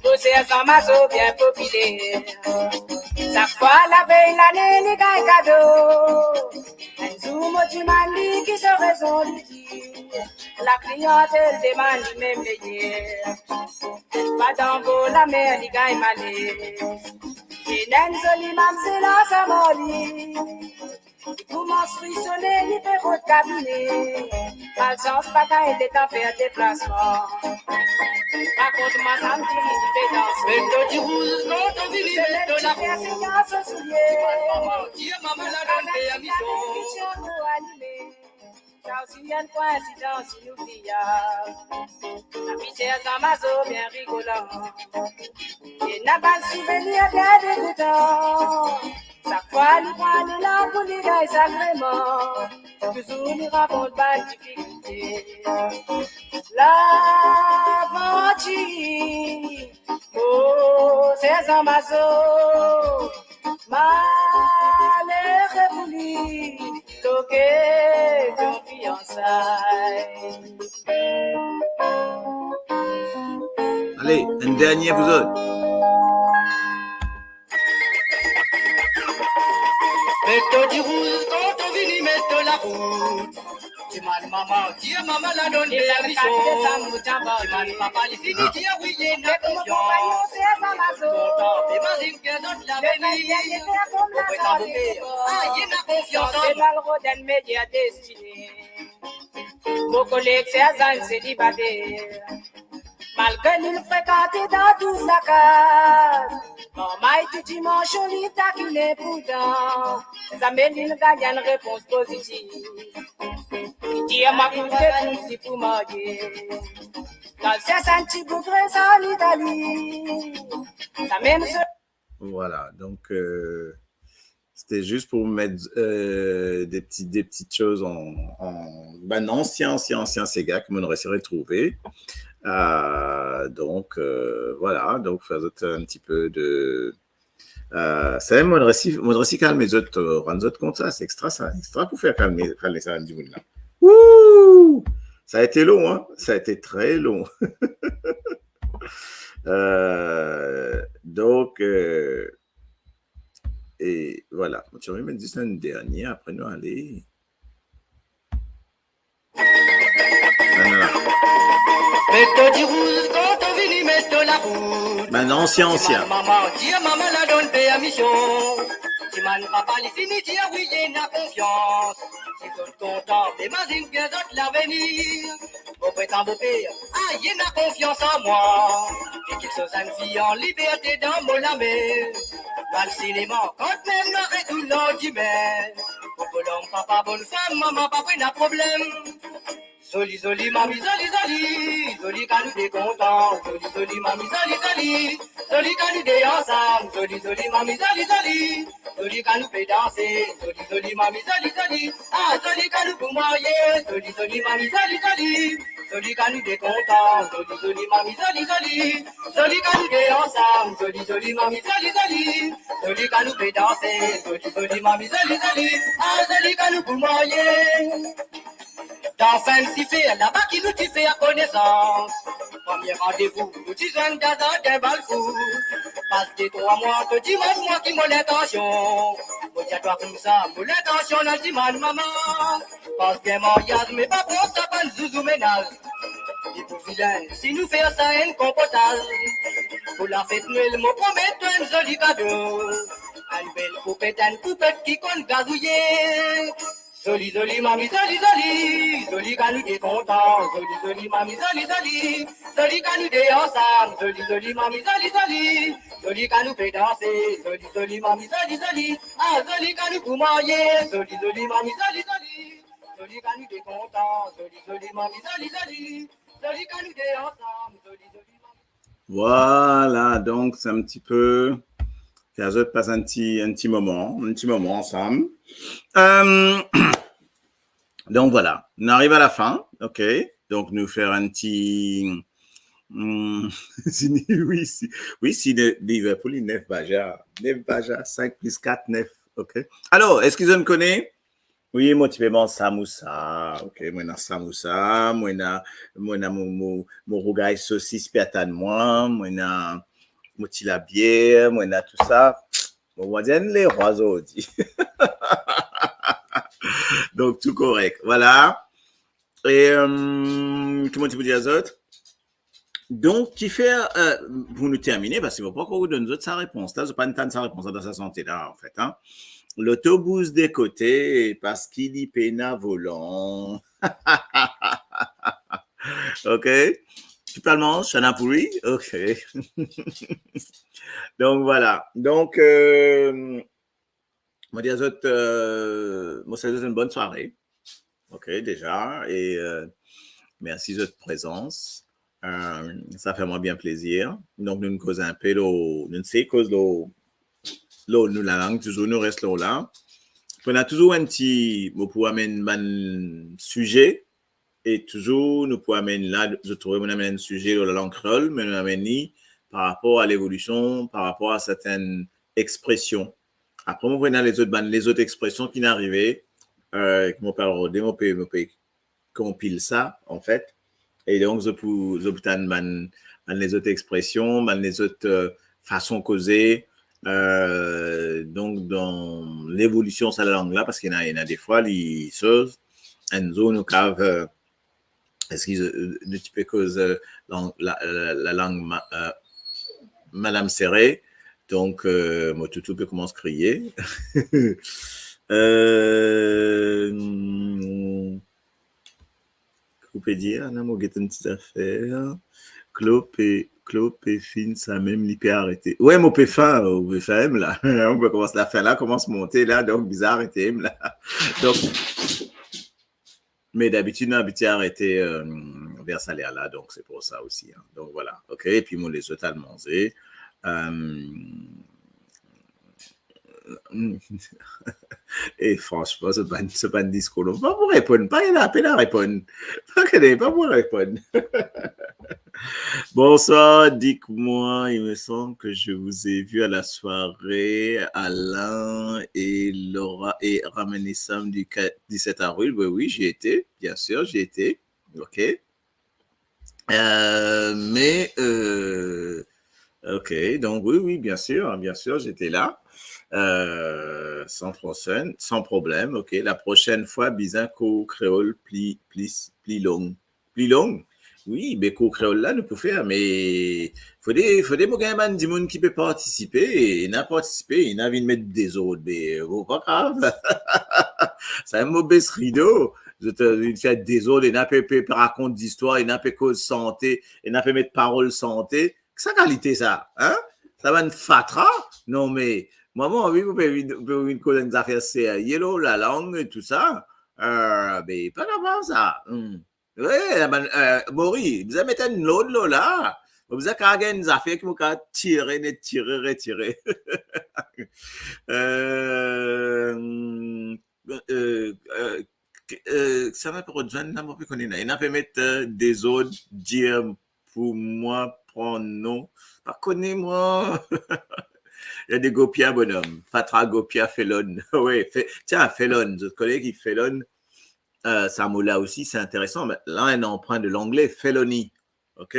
Mo Serza Mazo bien popiler. Sak fwa lavey lane li gagn kado. Enn zour mo dimann li ki so rezon, li dir, lakliantel demann li mem meyer. Pa dan bor lamer li gagn male. Ena enn zoli mamzel ansam ar li. Li koumans frisone, li pe rod kabine. Malsans pa gagn letan fer deplasman. Rakont mwa samdi li pe danse. Met to dirouz kan to vini, met to lapou. Mama, dir mama la donn pe amizon. Sa osi enn koinsidans inoubliab. Lavi Serza Mazo bien rigolan. Ena bann souvenir bien degoutan. Sak fwa li pran lelan pou li gagn sagreman, touzour li rankont bann difikilte. Lavantir, oh, Serza Mazo, malere pou li, lokestion fiansay. Ale, enn dernie pou zot. Met to dirouz kan to vini, met to lapou. Dimann mama, dir mama la donn permision. Dimann papa, li fini dir wi, ena konfians. Kontan, imazinn ki zot lavenir. Mo papa, mo per, ah, ena konfians. Sanse nou al rod enn meyer destine. Mo koleg Serzann selibate, malgre li frekante dan tou sa kaz, marmay tou dimansion li takine pou dan, zame li gagn enn repons pozitif. Li dir mwa koute pou li pou marye. Kan Serzann ti boug rezon li dan li, sa mem so- Voilà, donc euh, c'était juste pour mettre euh, des, petits, des petites choses en, en ben, ancien, ancien, ancien séga que on aurait retrouvé. Euh, donc euh, voilà, donc faire un petit peu de. Euh, sa mem, mo resi, mo resi kalme zot, euh, rann zot kont sa, c'est extra ça, extra pour faire calmer, calmer sa dimoun la. Ouh, ça a été long, hein, ça a été très long. Euh, donc, euh, et voilà. Mo ti anvi met zis enn dernie, apre nou ale. Met to dirouz, kan to vini, met to lapoud. Bann ansien, ansien. Mama, dir mama la donn permision. Dimann papa li fini dir wi, ena konfians. Si zot kontan, imazinn bien zot lavenir. Mo pretan boper, ah, ena konfians an mwa. Ekip so zann fi an liberte dan mo lame. Al sinema, kantmem nou retourn landime. Mo bonnom papa, bonn fam, mama pa pou ena problem. Zoli, zoli, mami, zoli, zoli. Zoli kan nou de kontan. Zoli, zoli, mami, zoli, zoli. Zoli kan nou de ansam. Zoli, zoli, mami, zoli, zoli. Zoli kan nou pe danse. Zoli, zoli, mami, zoli, zoli. Ah, zoli kan nou pou marye. Zoli, zoli, mami, zoli, zoli. Zoli kan nou de kontan. Zoli, zoli, mami, zoli, zoli. Zoli kan nou de ansam. Zoli, zoli, mami, zoli, zoli. Zoli kan nou pe danse. Zoli, zoli, mami, zoli, zoli. Ah, zoli kan nou pou marye. Dan finn ti fer, laba ki nou ti fer konesans. Premie randevou, nou ti zwenn dan zardin bal fout. Pas de trwa mwa, to dimann mwa ki mo lintansion. Mo dir twa koumsa, mo lintansion al dimann mama. Pas de maryaz, me pa pran sa bann zouzou menaz. Li pou vilin, si nou fer sa enn konpotaz. Pou lafet Nwel, mo promet twa enn zoli kado. Enn bel poupet, enn poupet ki konn gazouye. Zoli, zoli, mami, zoli, zoli. Zoli kan nou de kontan. Zoli, zoli, mami, zoli, zoli. Zoli kan nou de ansam. Zoli, zoli, mami, zoli, zoli. Zoli kan nou pe danse. Zoli, zoli, mami, zoli, zoli. Ah, zoli kan nou pou marye. Zoli, zoli, mami, zoli, zoli. Zoli kan nou de kontan. Zoli, zoli, mami, zoli, zoli. Zoli kan nou de ansam. Zoli, zoli, mami. Voilà, donc c'est un petit peu, fer zot pas enn ti, enn ti moman, enn ti moman ansam. Euh, donc voilà, on arrive à la fin, ok. Donc nou fer enn ti, hmm, si, wi, si, wi, si de, Liverpool, li nef baja, nef baja, cinq plus quatre, neuf, ok. Alors, eski zot kone Wi, mo ti pe manz samousa. Ok, mo ena samousa, mo ena, mo ena mo, mo, mo rougay sosis pe atann mwa, mo ena mo ti labier, mo ena tou sa. Mo, mo dir enn lerwa zordi. Donc, tou korek. Voilà. E, euh, ki mo ti pou dir zot? Donk, kifer, euh, pou nou termine, parski mo pa ankor donn zot sa repons la, zot pa'nn tann sa repons la dan sa sante la, anfet, hein. Loto bouz de kote parski li pena volan. Ok? Totalman, Chanapuri? Ok. Donk, voilà. Donk, euh, mo dir zot, euh, mo swet zot enn bonn sware. Ok, deza. E, euh, mersi zot prezans. Euh, sa fer mwa bien plezir. Donk, nou koz enpe lor, nou sey koz lor, lor nou lalang, touzour nou res lor la. Ena touzour enn ti, mo pou amenn bann size, e touzour nou pou amenn la, zot trouve mo amenn enn size lor lalang kreol, me nou amenn li par rapor a levolision, par rapor a sertenn expresion. Apre, mo pou ena lezot, bann lezot expresion ki'nn arive, euh, ki mo pe rode, mo pe, mo pe konpil sa, anfet. E donk, zot pou, zot pou tann bann, bann lezot expresion, bann lezot, euh, fason koze. Euh, donk, dan levolision sa lalang la, parski ena, ena defwa, li soz, enn zour nou kav, euh, eskiz, euh, nou ti pe koz, euh, lang, la, la, lalang ma-, euh, Madam Sere. Donk, euh, mo toutou pe koumans kriye. Euh, Ou pe dir, la, mo get enn ti zafer. Klo pe, Klo pe fin sa mem, li pe arete. Wi, mo pe fin, mo pe fin la. Mo pe koumans, lafin la koumans monte la, donk bizin arete la. Donk, me dabitid, nou abitie arete, euh, ver sa ler la, donk se pou sa osi, hein. Donk, vwala, ok, epi mo les zot al manze. Euh, e fransman, se pa, se pa enn diskour non. Pa pou reponn, pa ena, pena reponn. Pa kone, pa pou reponn. Bonsoir, dites-moi, il me semble que je vous ai vu à la soirée, Alain et Laura et Ramenissam du qua-, dix-sept avril. Oui, oui, j'y étais, bien sûr, j'y étais. Ok. Euh, mais, euh, ok, donc oui, oui, bien sûr, bien sûr, j'étais là. Euh, sans problème, sans problème, ok. La prochaine fois, bizin kour kreol pli, pli, pli long. Pli long? Wi, be kour kreol la, nou pou fer, me fode, fode mo gagn bann dimoun ki pe partisipe, ena partisipe, ena vinn met dezord, be, bon, pa grav. Sa mo bes rido, zot, euh, vinn fer dezord, ena pe, pe, pe rakont zistwar, ena pe koz sante, ena pe met parol sante. Ki sa kalite sa, hein? Sa bann fatra? Non, me, mwa, mo anvi pou pe vinn, pou vinn koz enn zafer serye, lor lalang e tou sa. Euh, be, pa kapav sa. Hmm. Wi, bann, euh, Mori, bizin met enn lord lor la. Mo bizin kapav gagn enn zafer ki mo kapav tire, net tire, retire. Euh, euh, euh, euh, sa mo pe rod zwenn la, mo pe kone la. Ena pe met, euh, dezord, dir pou mwa pran non. Pa kone mwa. Il y a des gopia, bonhomme. Fatra, gopia, felon. Wi, fe-, tiens, felon. Zot kone ki felon? Euh, sa mo la osi, se interesan. Me la, ena anprin de langle, felony. Ok?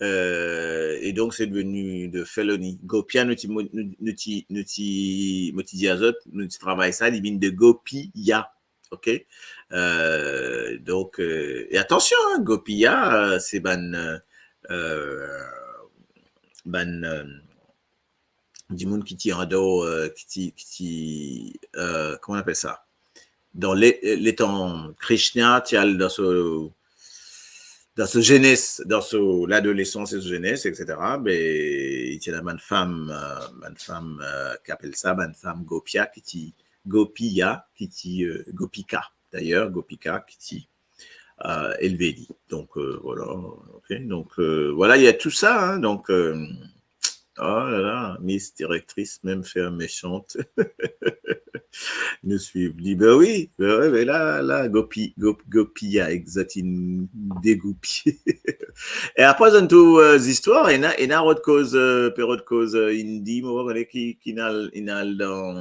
Euh, et donc, c'est devenu de felony. Gopia, nou ti, nou, nou ti, nou ti, mo ti dir azot, nou ti travay sa, li vinn de gopiya. Ok? Euh, donc, euh, et attention, hein, gopiya, euh, se bann, euh, euh, bann, euh, dimoun ki ti andor, euh, ki ti, ki ti, euh, comment on appelle ça? Dan le, letan Krishna ti al dan so, dan so zenes, dan so ladolesans e so zenes, et cetera, be, ti ena bann fam, euh, bann fam, euh, ki apel sa, bann fam gopia, ki ti, gopiya, ki ti, euh, gopika, d'ailleurs, gopika, ki ti, euh, elve li. Donc, euh, voilà, ok. Donc, euh, voilà, il y a tout ça, hein, donc, euh, oh là là, Miss Directrice, mem fer mesiant. Nou swiv li. Ben wi, ben wi, ben la, la, gopi, gop-, gopiya, exotin, degoupi. E apre, zot tou, euh, zistwar, ena, ena rod koz, euh, pe rod koz, euh, Hindi, mo pa kone ki, ki inn al, inn al dan,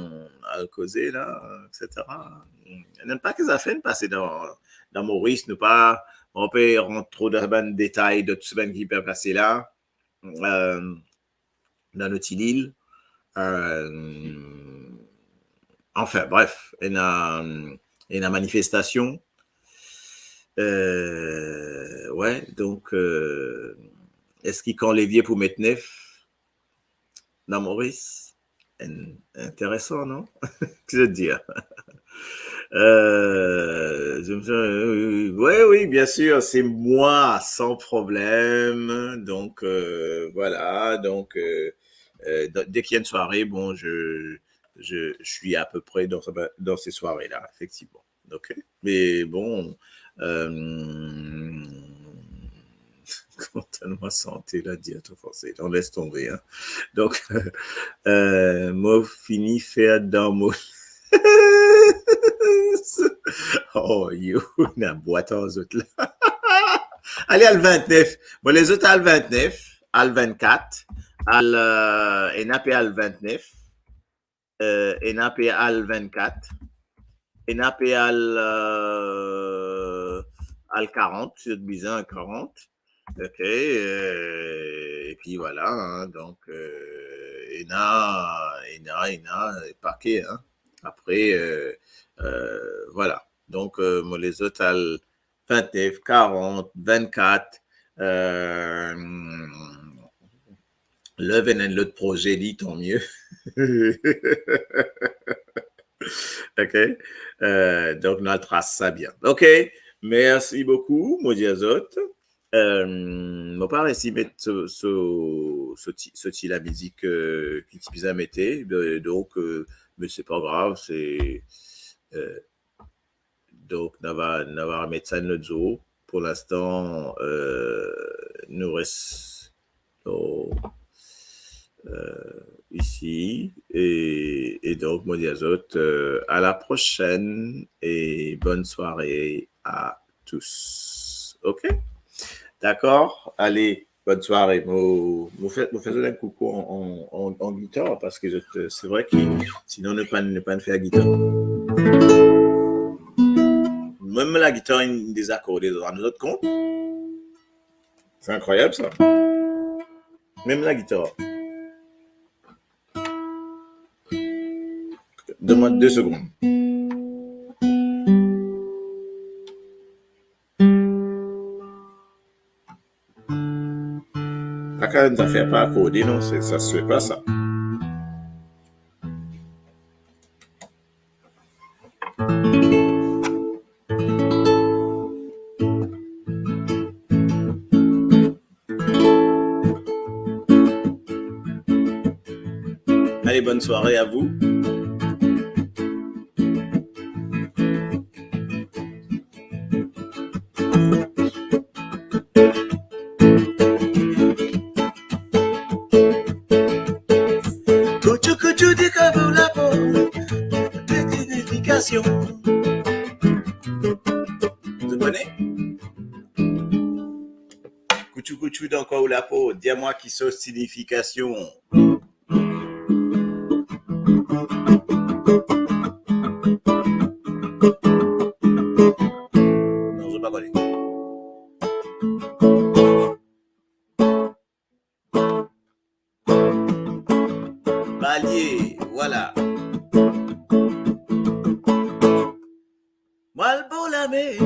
al koze la, et cetera. Ena enn pake zafer inn pase dan, dan Moris, nou pa, mo pa pe rant tro dan bann detay de tou sa bann ki pe pase la, euh, dan nou ti lil. Euh, enfin, bref, ena, ena manifestasion. Euh, ouais, donc, euh, eski kan levie pou met nef dan Moris? In-, interesan, non? Ki zot dir? Euh, je me suis, euh, oui, oui, bien sûr, c'est moi, sans problème. Donc, euh, voilà, donc, euh, euh, d-, dès qu'il y a une soirée, bon, je, je, je suis à peu près dans, dans ces soirées-là, effectivement. Ok? Me bon, euh, kouma mo santi la, dir tro forse, on laisse tomber, hein. Donc, euh, mo fini fer dan mo... Oh, yo, ena bwat ar zot la. Ale al vintnef. Bon, lezot al vintnef, al vintkat, al, euh, ena pe al vintnef. Euh, ena pe al vintkat, ena pe al, euh, al karant, si zot bizin karant. Ok, euh, epi vwala, hein, donk, euh, ena, ena, ena, pake, hein. Apre, euh, euh, vwala. Donk, euh, mo lezot al vintnef, karant, vintkat, euh, lev enn lot proze li, tan mie. Ok? Euh, donk, nou al tras sa bien. Ok? Mersi boukou, mo dir zot. Euh, mo pa resi met so, so, so ti, so ti lamizik, euh, ki ti bizin mete, euh, donk, euh, me se pa grav, se, euh, donk, nou va, nou va remet sa enn lot zour. Pou linstan, euh, nou res lor, euh, isi, e, e donk, mo dir zot, euh, à la prochaine et bonne soirée à tous. Ok? Dakor? Ale, bonne soirée. Mo, mo fer, mo fer zot enn koukou an, an, an, an gitar, parski zot, euh, se vre ki, sinon nou pa, nou pa fer gitar. Mem lagitar inn dezakorde, zot rann zot kont? Se inkrwayab sa. Mem lagitar. Donn mwa de segonn. Pa kapav enn zafer pa akorde, non, se, sa se pa sa. Allez, bonne soirée à vous. Koutchou, koutchou, di kobo lapo, ki signifikasion? Zot kone? Koutchou, koutchou, dan kobo lapo, dir mwa ki so signifikasion. Non, zot pa kone. Balie, vwala. Mwa al bor lamer,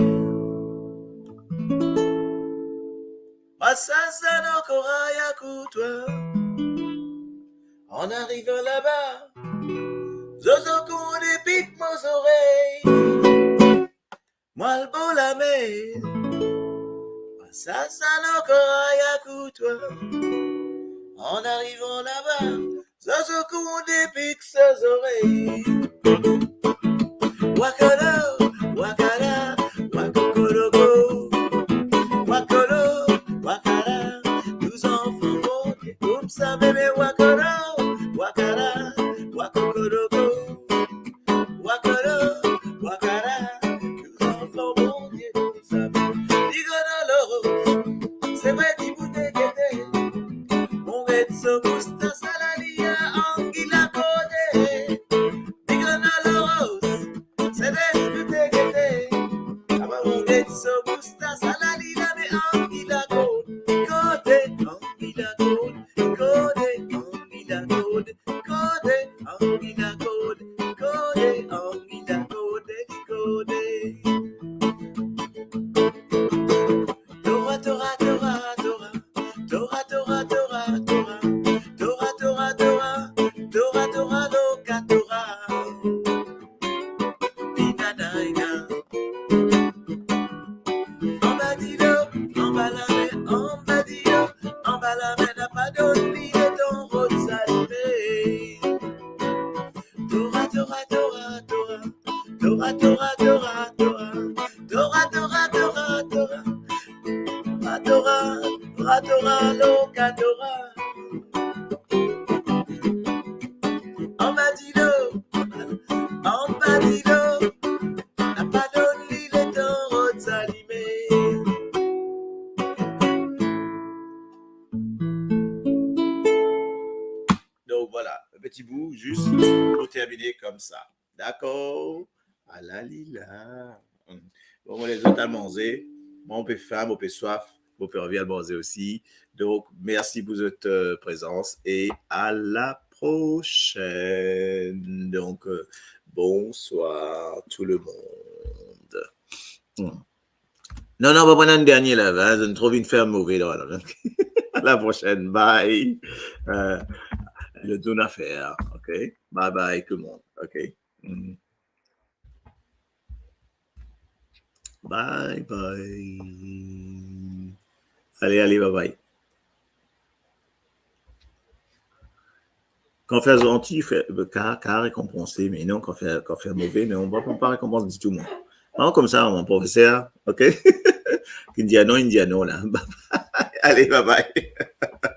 mwa sas dan koray a Kourtwa. An arivan laba, zozo koud e pik mo zorey. Mwa al bor lamer, mwa sas dan koray a Kourtwa. An arivan laba, zozo koud e pik so zorey. Wakolo, wakala, wakokologo. Wakolo, wakala, tou zanfan Bondie. Koumsa meme wakolo, wakala, wakokologo. Wakolo, wakala, tou zanfan Bondie. Li gagn lor, se vre ki pou te gete. Mo get so moustas, ala li la, angi la kote. Li gagn lor, se vre ki pou te gete. Aba mo get so moustas, ala li la, me angi la kote. Kote, angi la kote, kote, angi la kote. Kote, angi la kote, kote, angi la kote, li kote. Tora, tora, tora, tora. Tora, tora, tora, tora. Tora, tora, tora. Tora, tora, loka, tora. Pinanaina. Anba dilo, anba lame, anba dilo, anba lame, na pa donn li letan rod salime. Tora, tora, tora, tora. Tora, tora, tora, tora. Tora, tora, tora, tora. Tora, tora, tora, loka, tora. Anba dilo, anba dilo, na pa donn li letan rod salime. Donk vwala, enn ti bout, zis pou termine koumsa. Dakor? Ala li la. Bon, mo les zot al manze. Mwa, mo pe fin, mo pe swaf, mo pe anvi al manze osi. Donk, mersi pou zot, euh, prezans e à la prochaine. Donk, euh, bonsoir tout le monde. Hmm. Non, non, pa pran enn dernie la, hein, zot inn trouv inn fer move la, la. À la prochaine, bye. Euh, lot zour nou fer, ok? Bye bye tout le monde, ok? Hmm. Bye bye. Ale, ale, bye bye. Kan fer zanti, fer, ka, ka rekonpanse, me non, kan fer, kan fer move, me mo pa, pa rekonpans ditou, mwa. Mwa, koumsa, mo profeser, ok? Ki dir non, ki dir non, la. Bye bye. Ale, bye bye.